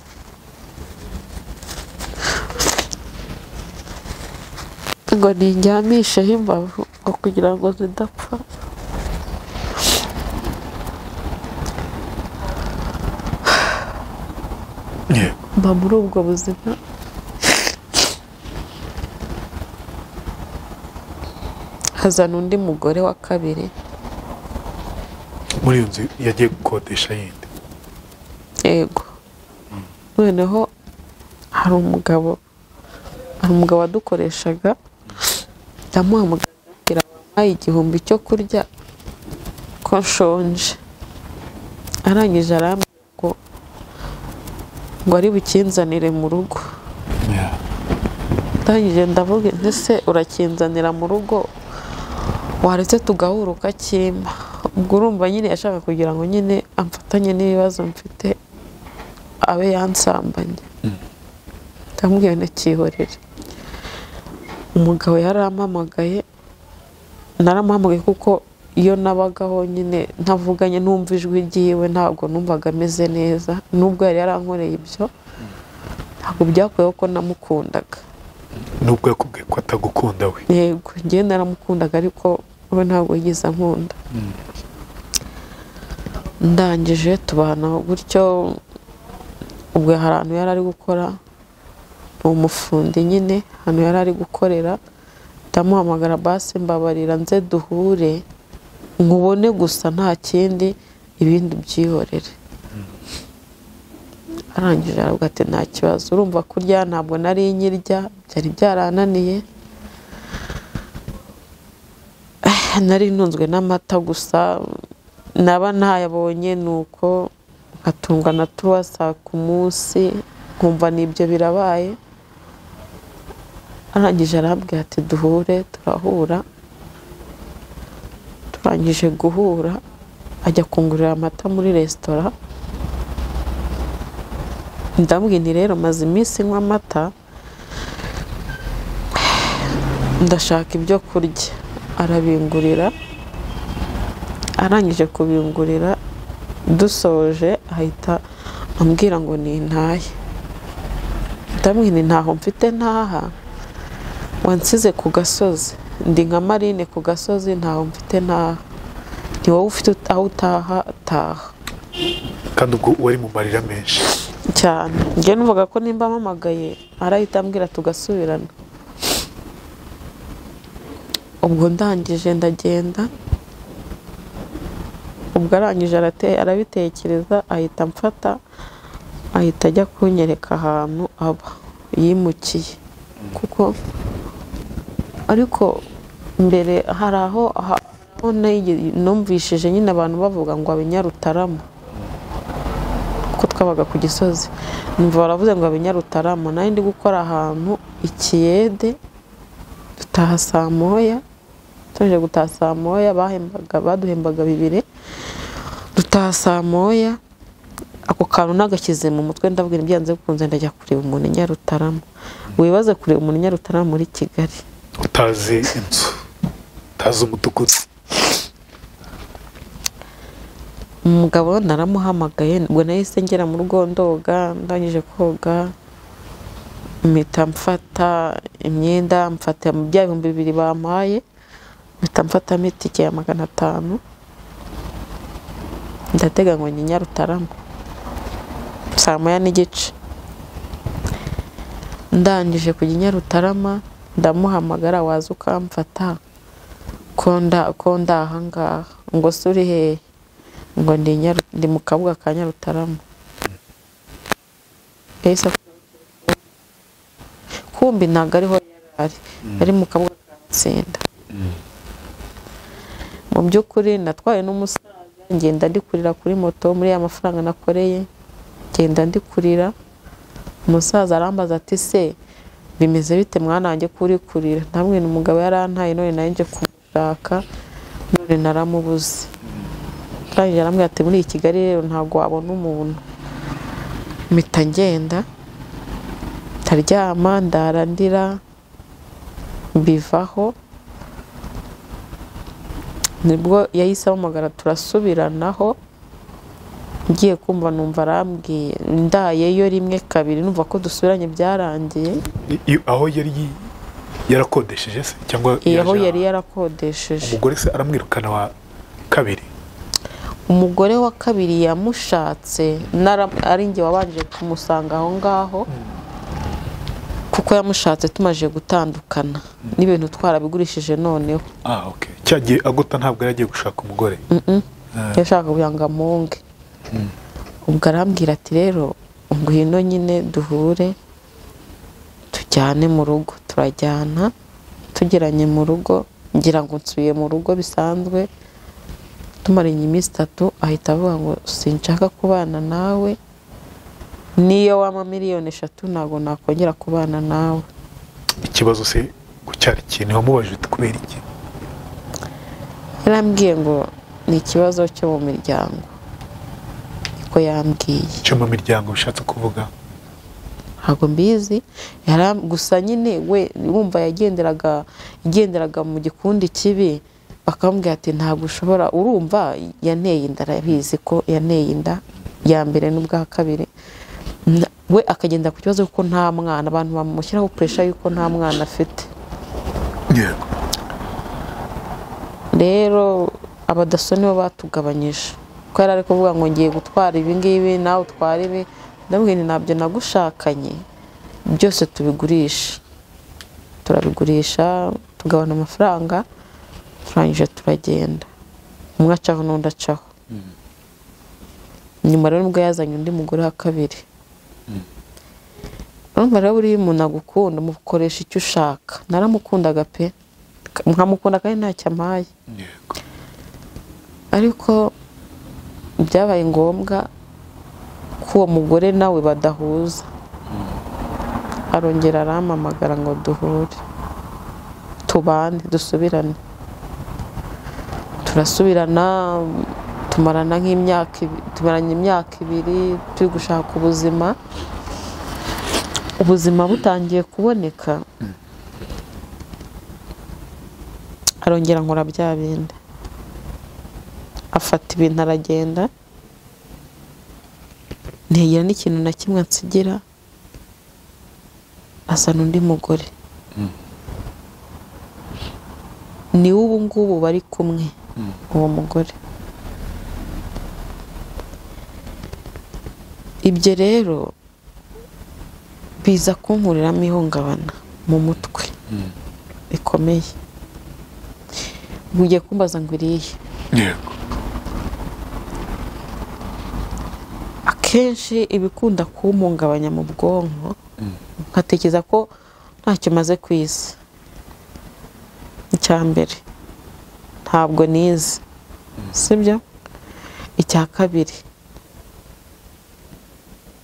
ngo nindyamisheho imbavu ngo kugira ngo zidapfa. Mba muri ubwo buzima. Hazana undi mugore wa kabiri. Muri iyo nzu yagiye gukodesha yindi? Yego. Noneho hari umugabo wadukoreshaga, ndamuhamagara wampaye 1000 cyo kurya ko nshonje. Arangije arambwira ngo ari bukinzanire mu rugo. Ndangije ndavuga nti se urakinzanira mu rugo waretse tugahura ukakimpa. Ubwo urumva nyine yashaka kugira ngo nyine amfatanye n'ibibazo mfite abe yansambanye. Ndamubwira ntakihorere. Umugabo yarampamagaye, naramuhamagaye kuko iyo nabagaho nyine ntavuganye numva ijwi ryiwe ntabwo numvaga ameze neza, nubwo yari yarankoreye ibyo ntabwo byakuyeho ko namukundaga. Nubwo yakubwiye ko atagukunda we? Yego, njye naramukundaga ariko we ntabwo yigeze ankunda. Ndangije tubana gutyo. Ubwo hari ahantu yari ari gukora, ni umufundi nyine, ahantu yari ari gukorera, ndamuhamagara basi mbabarira nze duhure nkubone gusa nta kindi, ibindi byihorere. Arangije aravuga ati nta kibazo. Urumva kurya ntabwo nari nkirya, byari byarananiye, nari ntunzwe n'amata gusa, naba ntayabonye nuko nkatunga na tuwasa ku munsi, nkumva nibyo birabaye. Arangije arambwira ati duhure, turahura. Turangije guhura ajya kungurira amata muri resitora. Ndamubwira nti rero maze iminsi nywa amata, ndashaka ibyo kurya. Arabingurira. Arangije kubingurira dusoje ahita ambwira ngo nintahe. Ndamubwira nti ntaho mfite ntaha, wansize ku gasozi, ndi nka Marine ku gasozi, ntaho mfite ntaha, ni wowe ufite aho utaha taha. Kandi ubwo wari mu marira menshi cyane. Njye numvaga ko nimba mpamagaye arahita ambwira tugasubirana. Ubwo ndangije ndagenda. Ubwo arangije arabitekereza ahita amfata, ahita ajya kunyereka ahantu aba yimukiye. Kuko ariko mbere hari aho numvishije nyine abantu bavuga ngo abe Nyarutarama, kuko twabaga ku Gisozi, numva baravuze ngo abe Nyarutarama. Nari ndi gukora ahantu ikiyede, dutaha saa moya, tuje gutaha saa moya, baduhembaga 2, dutaha saa moya. Ako kantu nagashyize mu mutwe ndabwira ibyanze bikunze ndajya kureba umuntu i Nyarutarama. Wibaze kureba umuntu i Nyarutarama muri Kigali, utazi inzu, utazi umudugudu. Umugabo naramuhamagaye, ubwo nahise ngera mu rugo ndoga, ndangije koga mpita mfata imyenda, mfata bya 2000 bampaye, mpita mfatamo itike ya 500, ndatega ngo njye Nyarutarama saa 1:30. Ndangije kujya Nyarutarama ndamuhamagara, waza ukamfata ko ndaha ngaha, ngo se uri hehe? Ngo ndi mu kabuga ka Nyarutarama. Kumbi ntabwo ariho yari ari mu kabuga ka Tsinda. Mu by'ukuri natwaye n'umusaza, ngenda ndi kurira kuri moto muri ya mafaranga nakoreye, ngenda ndi kurira. Umusaza arambaza ati se bimeze bite mwana wanjye ko uri kurira? Ndamubwira umugabo yarantaye none nari nje kumushaka none naramubuze. Arangije arambwira ati muri Kigali rero ntabwo wabona umuntu. Mpita ngenda ndaryama, ndarandira, mbivaho. Nibwo yahise ampamagara turasubiranaho. Ngiye kumva numva arambwiye ndayeyo 1 2, numva ko dusubiranye byarangiye. Aho yari yarakodesheje se cyangwa aho yari yarakodesheje? Umugore se aramwirukana wa kabiri? Umugore wa kabiri yamushatse, ari njye wabanje kumusanga aho ngaho, kuko yamushatse tumaje gutandukana n'ibintu twarabigurishije noneho. Okay. Cyagiye aguta ntabwo yari agiye gushaka umugore? Yashaka kugira ngo amunge. Ubwo arambwira ati rero ngwino nyine duhure tujyane mu rugo. Turajyana, tugeranye mu rugo, ngira ngo nsubiye mu rugo bisanzwe. Tumaranye iminsi 3 ahita avuga ngo sinshaka kubana nawe, niyo wama 3 miliyoni ntabwo nakongera kubana nawe. Ikibazo se ngo cyari ikintu wamubajije uti kubera iki? Yarambwiye ngo ni ikibazo cyo mu miryango, niko yambwiye. Cyo mu miryango bishatse kuvuga? Ntabwo mbizi. Gusa nyine we wumva yagenderaga mu gikundi kibi, bakamubwira ati ntabwo ushobora. Urumva yanteye inda, arabizi ko yanteye inda ya mbere n'ubwa kabiri. We akagenda ku kibazo kuko nta mwana, abantu bamushyiraho pressure yuko nta mwana afite. Rero abadaso nibo batugabanyije, ko yari ari kuvuga ngo ngiye gutwara ibi ngibi nawe utwara ibi. Ndamubwira nti ntabyo nagushakanye, byose tubigurisha. Turabigurisha, tugabana amafaranga, turangije turagenda, umwe acaho n'undi acaho. Nyuma rero nibwo yazanye undi mugore wa kabiri. Urumva rero buriya umuntu agukunda umukoresha icyo ushaka. Naramukundaga pe, nkamukunda kandi ntacyo ampaye. Ariko byabaye ngombwa ko uwo mugore nawe badahuza. Arongera arampamagara ngo duhure, tubane, dusubirane. Turasubirana, tumarana nk'imyaka tumaranye imyaka 2 turi gushaka ubuzima. Ubuzima butangiye kuboneka, arongera nkora bya bindi, afata ibintu aragenda, ntiyagira n'ikintu na kimwe ansigira, azana undi mugore. Ni ubu ngubu bari kumwe uwo mugore. Ibyo rero biza kunkuriramo ihungabana mu mutwe rikomeye. Ugiye kumbaza ngo irihe? Yego. Akenshi ibikunda kumpungabanya mu bwonko, nkatekereza ko ntacyo maze ku isi. Icya mbere, ntabwo nize, sibyo? Icya kabiri,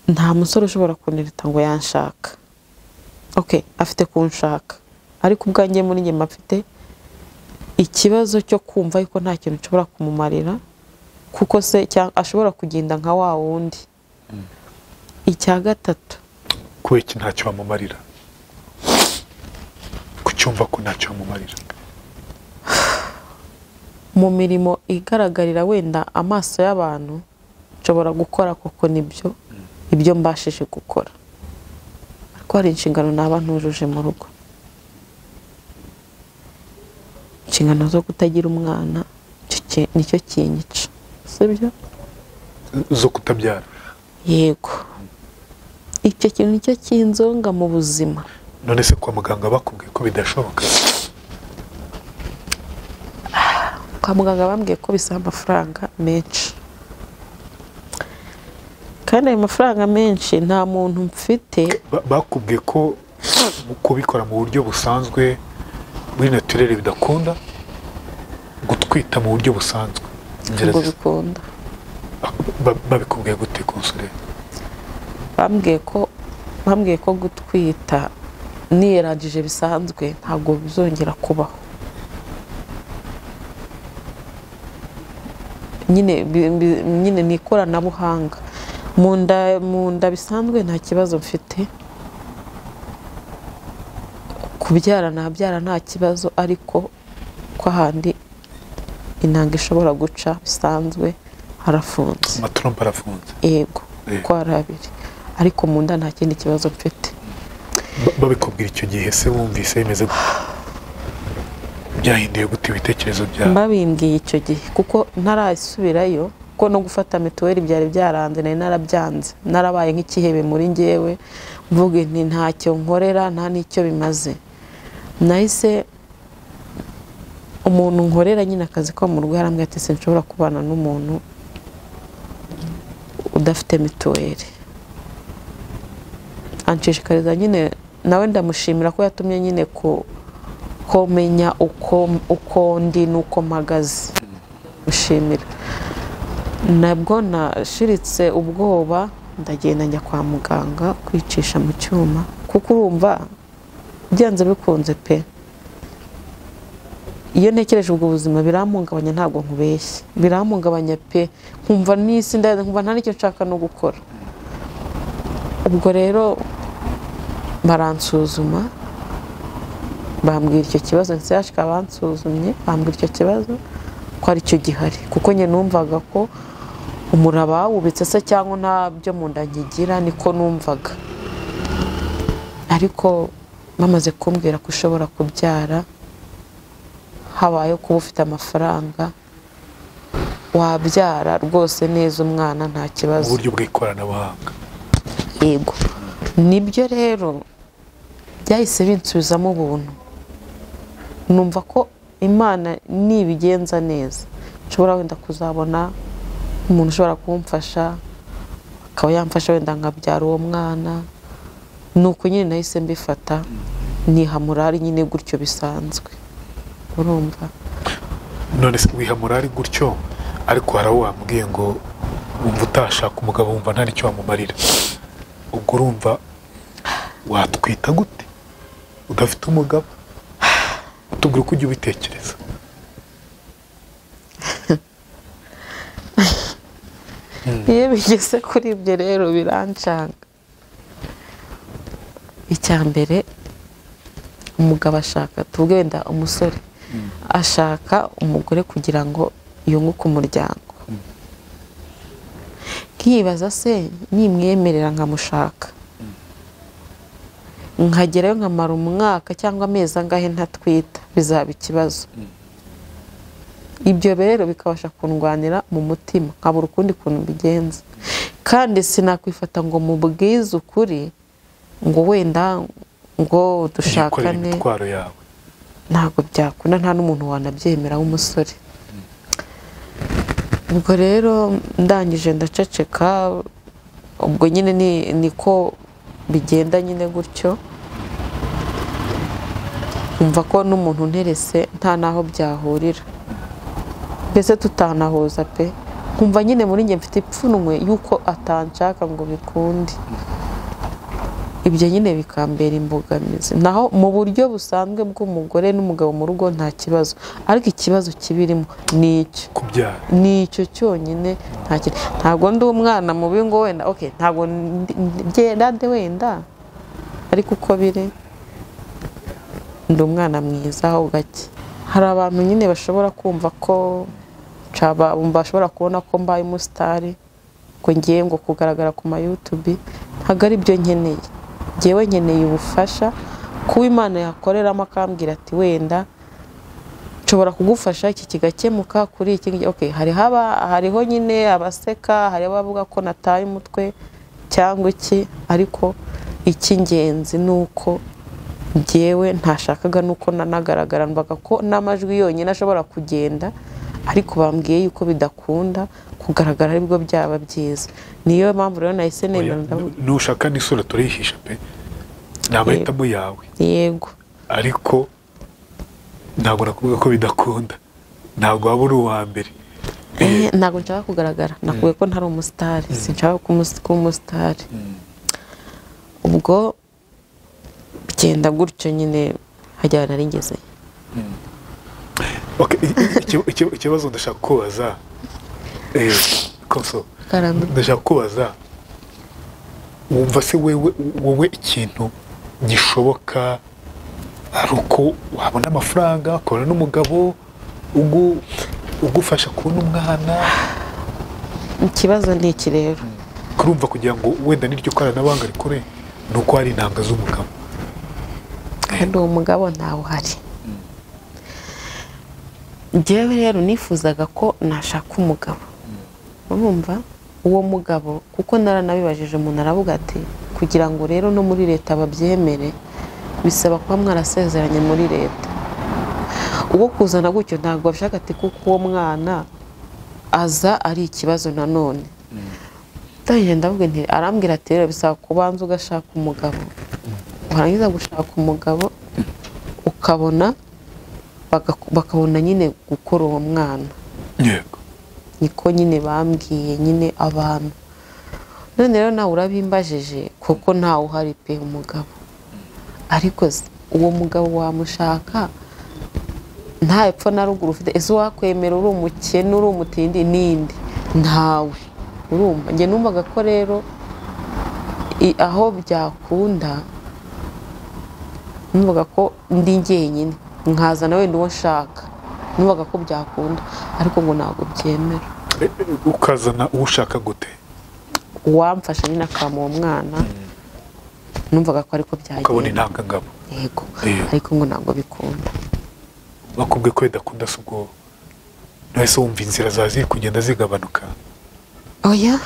nta musore ushobora kuntereta ngo yanshaka. Okay, afite kunshaka, ariko ubwanjye muri njye mfite ikibazo cyo kumva yuko nta kintu nshobora kumumarira, kuko se ashobora kugenda nka wa wundi. Icya gatatu, kubera iki ntacyo wamumarira? Kucyumva ko ntacyo wamumarira? Mu mirimo igaragarira wenda amaso y'abantu nshobora gukora koko nibyo ibyo mbashije gukora, ariko hari inshingano naba ntujuje mu rugo, inshingano zo kutagira umwana nicyo kinyica, sibyo? Zo kutabyara. Yego, icyo kintu nicyo kinzonga mu buzima. None se kwa muganga bakubwiye ko bidashoboka? Kwa muganga bambwiye ko bisaba amafaranga menshi, kandi ayo mafaranga menshi nta muntu mfite. Bakubwiye ko kubikora mu buryo busanzwe muri naturel bidakunda, gutwita mu buryo busanzwe ntabwo bikunda. Babikubwiye gute konsole? Bambwiye ko gutwita niyerangije bisanzwe ntabwo bizongera kubaho. Nyine ni ikoranabuhanga. Mu nda bisanzwe nta kibazo mfite, kubyara nabyara nta kibazo, ariko ko ahandi intanga ishobora guca bisanzwe harafunze. Amatrompe arafunze. Yego, ko ari abiri, ariko mu nda nta kindi kibazo mfite. Babikubwira icyo gihe se wumvise bimeze gute? Byahinduye gute ibitekerezo byawe? Babimbwiye icyo gihe kuko ntarasubirayo, ko no gufata mituweli byari byaranze, nari narabyanze, narabaye nk'ikihebe muri njyewe, mvuga nti ntacyo nkorera, nta n'icyo bimaze. Nahise Umuntu nkorera nyine akazi ko mu rugo yarambwiye ati sinshobora kubana n'umuntu udafite mituweli. Anshishikariza nyine, nawe ndamushimira ko yatumye nyine ko komenya uko ndi nuko mpagaze, mushimira. Nabwo nashiritse ubwoba ndagenda njya kwa muganga kwicisha mu cyuma, kuko urumva byanze bikunze pe. Iyo ntekereje ubwo buzima birampungabanya, ntabwo nkubeshye, birampungabanya pe, nkumva n'isi ndaza, nkumva nta n'icyo nshaka no gukora. Ubwo rero baransuzuma bambwira icyo kibazo, nshyashya bansuzumye bambwira icyo kibazo ko ari cyo gihari, kuko njye numvaga ko umuraba wubitse se cyangwa nta byo mu nda nkigira, niko numvaga. Ariko bamaze kumbwira ko ushobora kubyara habayeho kuba ufite amafaranga, wabyara rwose neza umwana nta kibazo. Mu buryo bw'ikoranabuhanga. Yego, nibyo rero byahise binsubizamo ubuntu, numva ko Imana nibigenza neza nshobora wenda kuzabona umuntu ushobora kumfasha, akaba yamfasha wenda nkabyara uwo mwana. Nuko nyine nahise mbifata niha morali nyine gutyo bisanzwe, urumva. None se wiha morali gutyo, ariko hari aho wambwiye ngo wumva utashaka umugabo, wumva nta n'icyo wamumarira, ubwo urumva watwita gute udafite umugabo? Utubwira uko ujya ubitekereza. Iyo bigeze kuri ibyo rero birancanga. Icya mbere umugabo ashaka, tuvuge wenda umusore ashaka umugore kugira ngo yunguke umuryango. Nkibaza se nimwemerera nkamushaka, nkagerayo nkamara umwaka cyangwa amezi angahe ntatwita, bizaba ikibazo. Ibyo rero bikabasha kundwanira mu mutima, nkabura ukundi kuntu mbigenza. Kandi sinakwifata ngo mubwize ukuri ngo wenda ngo dushakane, ntabwo byakunda, nta n'umuntu wanabyemera w'umusore. Ubwo rero ndangije ndaceceka, ubwo nyine niko bigenda nyine gutyo, umva ko n'umuntu unterese nta naho byahurira, mbese tutanahuza pe. Nkumva nyine muri njye mfite ipfunwe yuko atanshaka ngo bikunde, ibyo nyine bikambera imbogamizi. Naho mu buryo busanzwe bw'umugore n'umugabo mu rugo nta kibazo, ariko ikibazo kibirimo ni icyo kubyara, ni icyo cyonyine. Ntabwo ndi umwana mubi ngo wenda okay, ntabwo byenda wenda, ariko uko biri ndi umwana mwiza ho gake. Hari abantu nyine bashobora kumva ko bashobora kubona ko mbaye umusitari, ngo ngiye ngo kugaragara ku ma YouTube, ntabwo ari byo nkeneye. Njyewe nkeneye ubufasha kuba Imana yakoreramo akambwira ati wenda nshobora kugufasha iki kigakemuka kuri iki. Okay, hariho nyine abaseka, hariho abavuga ko nataye umutwe cyangwa iki, ariko icy'ingenzi nuko njyewe ntashakaga nuko nanagaragara, mbaga ko n'amajwi yonyine ashobora kugenda, ariko bambwiye yuko bidakunda kugaragara aribwo byaba byiza. Niyo mpamvu rero nahise nemera. Nushaka n'isura turihisha pe, ni amahitamo yawe. Yego, ariko ntabwo nakuvuga ko bidakunda, ntabwo waba uri uwa mbere. Ntabwo nshaka kugaragara, nakubwiye ko ntari umusitari, sinshaka kuba umusitari. Ubwo bigenda gutyo nyine hajya nari ngeze. Ikibazo ndashaka kubaza, Konso, ndashaka kubaza, wumva se wowe ikintu gishoboka ari uko wabona amafaranga, ukabona n'umugabo ugufasha kubona umwana? Ikibazo ni iki rero, kurumva kugira ngo wenda n'iryo koranabuhanga rikore ni uko hari intanga z'umugabo, kandi uwo mugabo ntawe uhari. Njyewe rero nifuzaga ko nashaka umugabo, urumva uwo mugabo, kuko naranabibajije umuntu aravuga ati kugira ngo rero no muri leta babyemere bisaba kuba mwarasezeranye muri leta. Uwo kuzana gutyo ntabwo bashaka ati kuko uwo mwana aza ari ikibazo nanone. Ndagenda ndavuga nti arambwira ati rero bisaba kubanza ugashaka umugabo, warangiza gushaka umugabo ukabona bakabona nyine gukora uwo mwana. Yego niko nyine bambwiye nyine abantu. None rero nawe urabimbajije kuko ntawe uhari pe umugabo, ariko uwo mugabo wamushaka nta epfo na ruguru ufite, ese wakwemera uri umukene uri umutindi ninde? Ntawe. Urumva njye numvaga ko rero aho byakunda numvaga ko ndi njyenyine nkazana wenda uwo nshaka, numvaga ko byakunda, ariko ngo ntabwo byemera. Ukazana uwo ushaka gute? Uwamfasha nyine akama uwo mwana, numvaga ko ariko byagenda, ukabona intangangabo. Yego, ariko ngo ntabwo bikunda. Bakubwiye ko bidakunda se ubwo nahise wumva inzira ziri kugenda zigabanuka? Oya,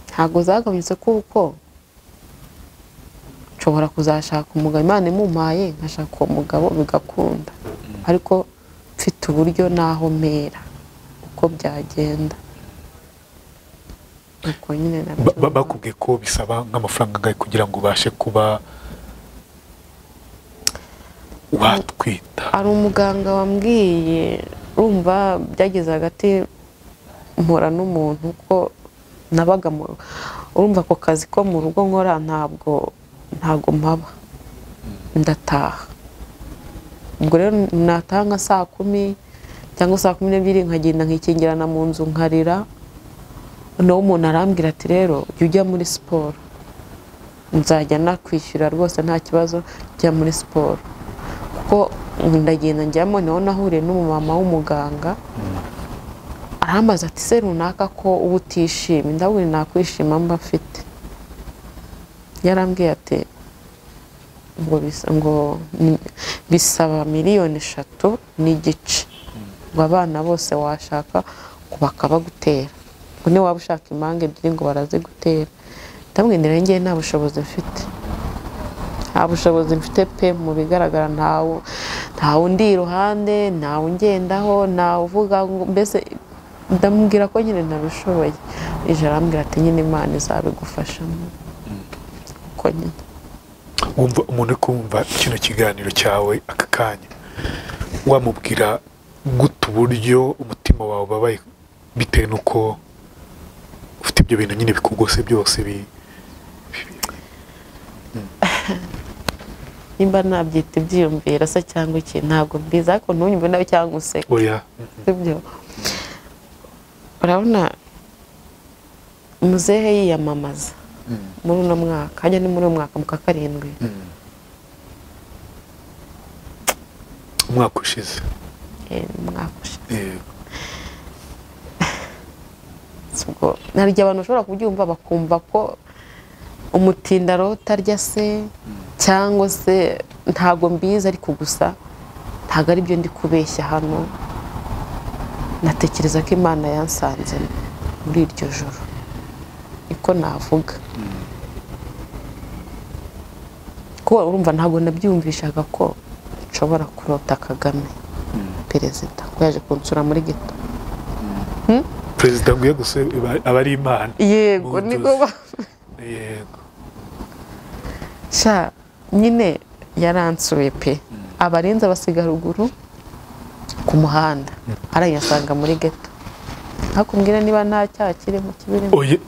ntabwo zagabanyutse kuko nshobora kuzashaka umugabo Imana imumpaye nkashaka uwo mugabo bigakunda, ariko mfite uburyo naho mpera uko byagenda. Uko nyine nabyo bakubwiye ko bisaba nk'amafaranga angahe kugira ngo ubashe kuba watwita? Hari umuganga wambwiye, urumva byageze hagati mpura n'umuntu ko nabaga urumva ako kazi ko mu rugo nkora ntabwo mpaba, ndataha. Ubwo rero nataha nka saa 10 cyangwa saa 12 nkagenda nkikingirana mu nzu nkarira. Noneho umuntu arambwira ati rero jya ujya muri siporo, nzajya nakwishyura rwose nta kibazo, jya muri siporo. Kuko ndagenda njyamo, niho nahuriye n'umumama w'umuganga, arambaza ati se runaka ko uba utishimye? Ndabona nakwishima mba mfite. Yarambwiye ati ngo bisaba 3.5 miliyoni ngo abana bose washaka ngo bakabagutera, ngo niba waba ushaka impanga ebyiri ngo barazigutera. Ndamwendera ngiye nta bushobozi mfite, nta bushobozi mfite pe, mu bigaragara ntawe undi iruhande, ntawe ungendaho, ntawe uvuga ngo mbese ndamubwira ko nyine ntabishoboye. Ije arambwira ati nyine Imana izabigufashamo. Uko nyine wumva umuntu kumva kino kiganiro cyawe aka kanya, wamubwira gute uburyo umutima wawe ubabaye bitewe n'uko ufite ibyo bintu nyine bikugose byose nimba nabyita ibyiyumvira se cyangwa iki ntabwo mbizi, ariko ntunyumve nawe cyangwa useke. Oya, sibyo. Urabona muzehe yiyamamaza muri uno mwaka, hajya ni muri uno mwaka mu kwa 7, umwaka ushize. Umwaka ushize. Ubwo hari igihe abantu bashobora kubyumva bakumva ko umutindaro utarya se cyangwa se ntabwo mbizi, ariko gusa ntabwo ari byo ndi kubeshya hano. Natekereza ko Imana yansanze muri iryo joro, niko navuga. Kuko urumva ntabwo nabyumvishaga ko nshobora kurota Kagame perezida ko yaje kunsura muri ghetto. Perezida nguye gusa aba ari Imana. Yego niko. Yego sha nyine yaransuye pe, abarinzi abasiga ruguru ku muhanda arayasanga muri ghetto. Ntakumbwira niba nta cyaha kirimo kibirimo. Oye,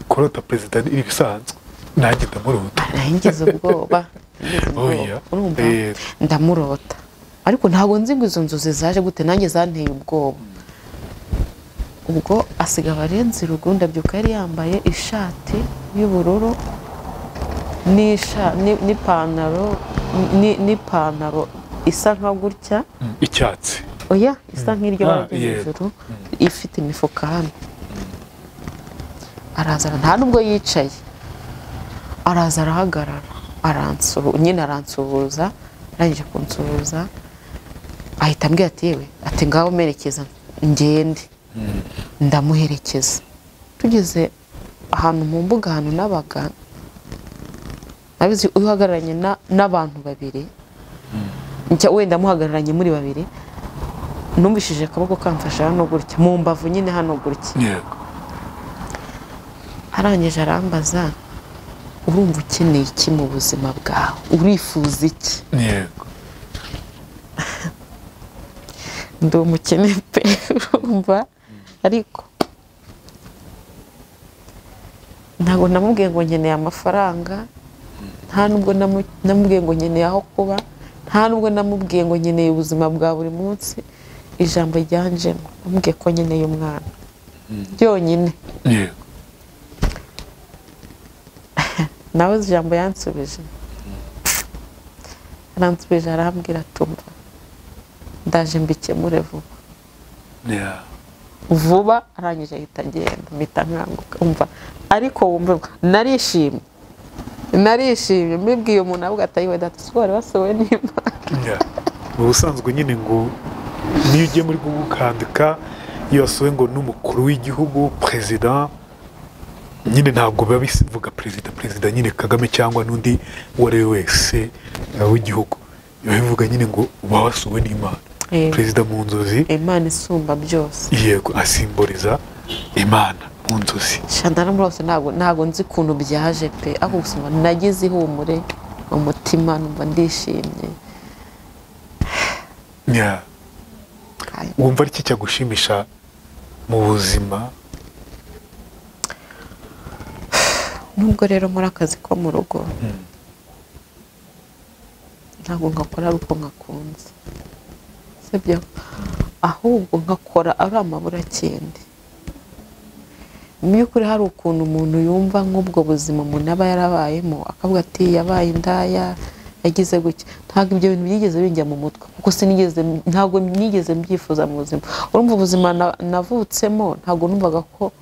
kurota perezida ni ibisanzwe, nanjye ndamurota. Ngize ubwoba. Oya, urumva ndamurota, ariko ntabwo nzi ngo izo nzozi zaje gute, nanjye zanteye ubwoba. Ubwo asiga abarenzi ruguru, ndabyuka yari yambaye ishati y'ubururu n'ipantaro n'ipantaro isa nka gutya icyatsi, oya isa nk'iryo bara ryo hejuru, ifite imifuka hano. Araza nta nubwo yicaye, araza arahagarara, nyine aransuhuza, arangije kunsuhuza ahita ambwira ati yewe, ati ngaho merekeza ngende. Ndamuherekeza tugeze ahantu mu mbuga ahantu nabaga, nabizi uhagararanye n'abantu babiri Wenda muhagararanye muri babiri, numvishije akaboko kamfasha hano gutya mu mbavu nyine hano gutya. Yego. Arangije arambaza, urumva ukeneye iki mu buzima bwawe, urifuza iki? Yego. Ndi umukene pe, urumva, ariko ntabwo namubwiye ngo nkeneye amafaranga, nta nubwo namubwiye ngo nkeneye aho kuba, nta nubwo namubwiye ngo nkeneye ubuzima bwa buri munsi. Ijambo ryanjemo namubwiye ko nkeneye umwana byonyine. Yego. Nawe ijambo yansubije, aransubije arambwira tumva ndaje mbikemure vuba. Vuba arangije ahita agenda, mpita nkanguka umva. Ariko wumva narishimye, narishimye mbibwiye umuntu avuga ati ayiwe data siko bari basohowe n'Imana. Mu busanzwe nyine ngo niyo ugiye muri Google ukandika iyo wasohowe ngo n'umukuru w'igihugu president, nyine ntabwo biba bivuga perezida nyine Kagame cyangwa n'undi uwo ari we wese w'igihugu, biba bivuga nyine ngo uba wasuwe n'Imana. Perezida mu nzozi, Imana isumba byose. Yego, asimboliza Imana mu nzozi. Shandana rwose ntabwo nzi ukuntu byaje pe, ariko gusa nagize ihumure mu mutima, numva ndishimye. Wumva ari iki cyagushimisha mu buzima? Nubwo rero muri akazi ko mu rugo ntabwo ngakora ari uko nkakunze, sibyo, ahubwo nkakora ari amaburakindi. Mu by'ukuri hari ukuntu umuntu yumva nk'ubwo buzima umuntu aba yarabayemo, akavuga ati yabaye indaya, yagize gutya. Ntabwo ibyo bintu byigeze binjya mu mutwe, kuko sinigeze, ntabwo nigeze mbyifuza mu buzima. Urumva ubuzima navutsemo, ntabwo numvaga ko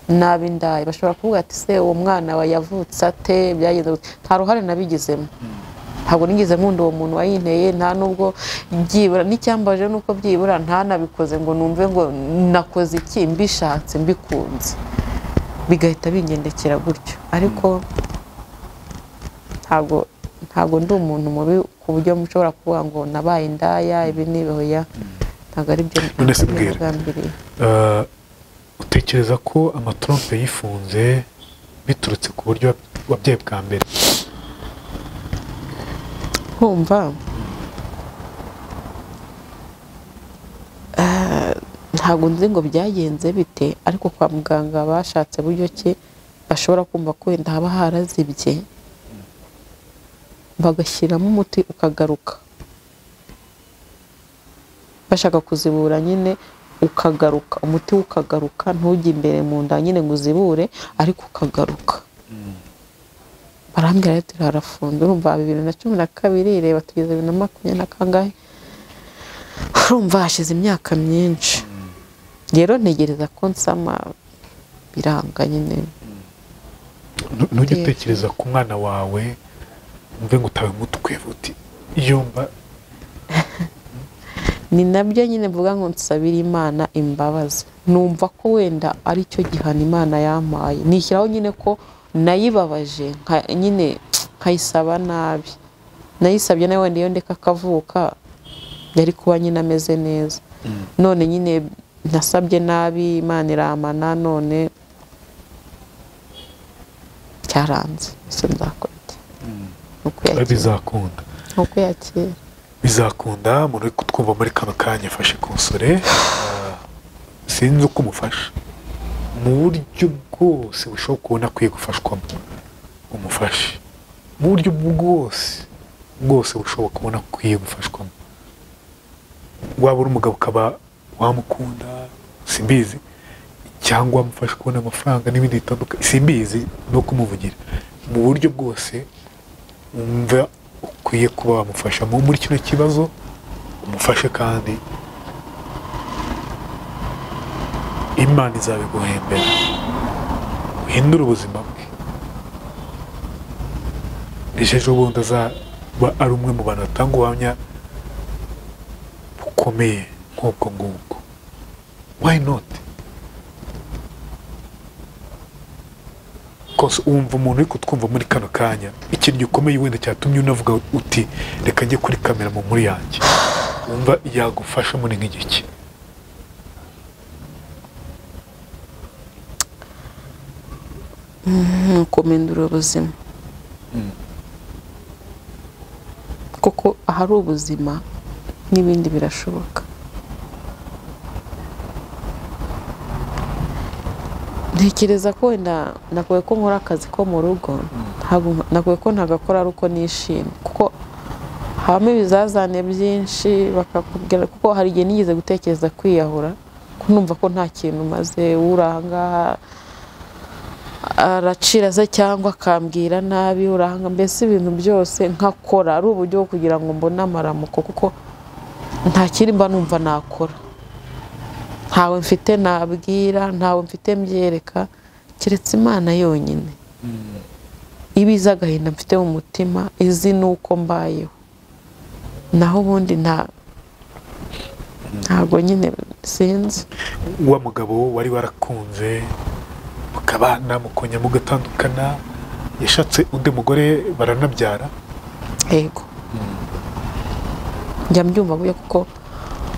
nabi indaya. Bashobora kuvuga ati se uwo mwana wa yavutse ate, byagenze gute? Nta ruhare nabigizemo, ntabwo nigeze nkunda uwo muntu wayinteye, nta nubwo byibura n'icyambaje nuko byibura ntanabikoze ngo numve ngo nakoze iki mbishatse mbikunze, bigahita bingendekera gutyo. Ariko ntabwo ndi umuntu mubi ku buryo mushobora kuvuga ngo nabaye indaya ibi n'ibihoya, ntabwo ari byo nagambiriye. Utekereza ko amatrompe yifunze biturutse ku buryo wabyaye bwa mbere? Kumva ntabwo nzi ngo byagenze bite, ariko kwa muganga bashatse buryo ki bashobora kumva ko wenda haba harazibye, bagashyiramo umuti ukagaruka, bashaka kuzibura nyine ukagaruka, umuti ukagaruka, ntujye imbere mu nda nyine ngo uzibure, ariko ukagaruka. Barambwira ati harafunze. Urumva 2012, reba tugeze 2020 na kangahe, urumva hashize imyaka myinshi. Rero ntegereza ko nsama biranga nyine. Ntujye utekereza ku mwana wawe umve ngo utawe umutwe uti yumva. Ni nabyo nyine mvuga ngo nsabira Imana imbabazi, numva ko wenda ari cyo gihano Imana yampaye, nishyiraho nyine ko nayibabaje nyine nkayisaba nabi, nayisabye nawe wenda iyo ndeka akavuka yari kuba nyine ameze neza. None nyine nasabye nabi Imana iramana, none cyaranze, ese nzakora iki? Bizakunda, uko yakira bizakunda. Umuntu uri kutwumva muri kano kanya afashe konsore, sinzi uko umufasha mu buryo bwose bushoboka kubona akwiye gufashwamo, umufashe mu buryo bwose bwose bushoboka kubona akwiye gufashwamo. Waba uri umugabo ukaba wamukunda simbizi, cyangwa wamufasha kubona amafaranga n'ibindi bitandukanye simbizi, no kumuvugira mu buryo bwose wumva ukwiye kuba wamufasha muri kino kibazo, umufashe kandi Imana izabiguhembera, uhindure ubuzima bwe. Ejo bundi azaba ari umwe mu bantu batanga ubuhamya bukomeye nk'ubwo ngubwo. Why not? Wumva umuntu uri kutwumva muri kano kanya, ikintu gikomeye wenda cyatumye unavuga uti reka njye kuri kamera mu nkuru yanjye, wumva yagufasha muri nk'igiki? Kumindura ubuzima, kuko ahari ubuzima n'ibindi birashoboka. Ntekereza ko wenda nakuye ko nkora akazi ko mu rugo, nakuye ko ntagakora ari uko nishimye, kuko habamo ibizazane byinshi bakakubwira. Kuko hari igihe nigeze gutekereza kwiyahura, ko numva ko nta kintu maze, uri aha ngaha aracira se cyangwa akambwira nabi, urahanga, mbese ibintu byose nkakora ari uburyo bwo kugira ngo mbone amaramuko, kuko nta kindi mba numva nakora. Ntawe mfite nabwira, ntawe mfite mbyereka, keretse Imana yonyine. Ibiza agahinda mfite mu mutima, izi nuko mbayeho. Naho ubundi ntago nyine sinzi. Wa mugabo wari warakunze mukabana mukonya mugatandukana, yashatse undi mugore baranabyara? Yego. Njya mbyumva buya, kuko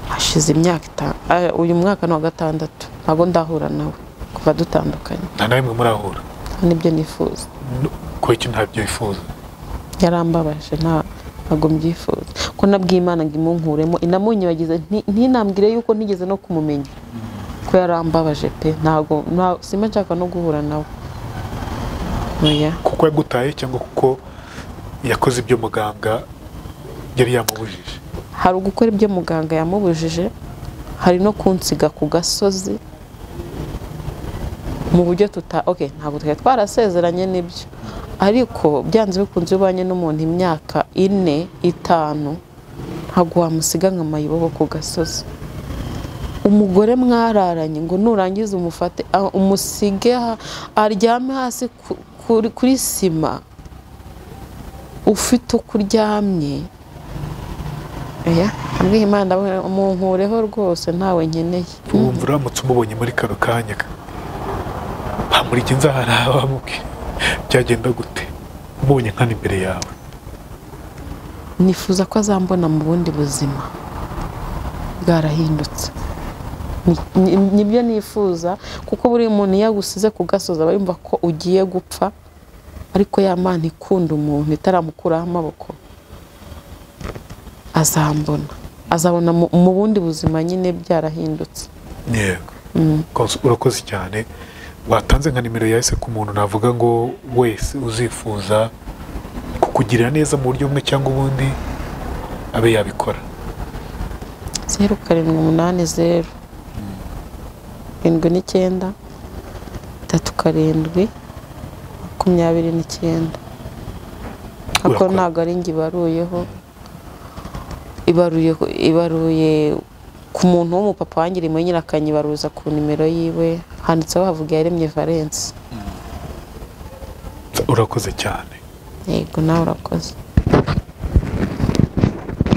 hashize imyaka 5, uyu mwaka ni wa 6 ntabwo ndahura nawe kuva dutandukanye. Nta na rimwe murahura? Nibyo nifuza. Ko icyo ntabyo wifuza? Yarambabaje, ntabwo mbyifuza. Ko nabwiye Imana ngo imunkuremo, inamunyibagize, ntinambwire yuko ntigeze no kumumenya. Ko yarambabaje pe, ntabwo simba nshaka no guhura nawe. Oya. Kuko yagutaye cyangwa kuko yakoze ibyo muganga yari yamubujije? Hari ugukora ibyo muganga yamubujije, hari no kunsiga ku gasozi mu buryo okay, ntabwo twari twarasezeranye nibyo, ariko byanze bikunze ubanye n'umuntu imyaka 4, 5, ntabwo wamusiga nka mayibobo ku gasozi. Umugore mwararanye ngo nurangiza umufate umusige aryame hasi kuri sima, ufite uko uryamye. Oya, ambwiye Imana munkureho rwose, ntawe nkeneye. Wumva uramutse umubonye muri kano kanya, bamurike nzahara bamubwire byagenda gute? Umubonye nkana imbere yawe? Nifuza ko azambona mu bundi buzima bwarahindutse. Nibyo nifuza, kuko buri muntu iyo agusize ku gasozi aba yumva ko ugiye gupfa, ariko ya Mana ikunda umuntu itaramukuraho amaboko, azambona, azabona mu bundi buzima nyine byarahindutse. Yego. Urakoze cyane. Watanze nka nimero yahise ku muntu navuga ngo wese uzifuza kukugirira neza mu buryo bumwe cyangwa ubundi abe yabikora. 0 7 8 0 7 9 3 7 29. Ako ntago ari ngi baruyeho, ibaruye ku muntu w'umupapa wangirimo nyine akanyibaruza ku nimero yiwe, handitseho havuga Yaremye Valence. Urakoze cyane. Yego, nawe urakoze.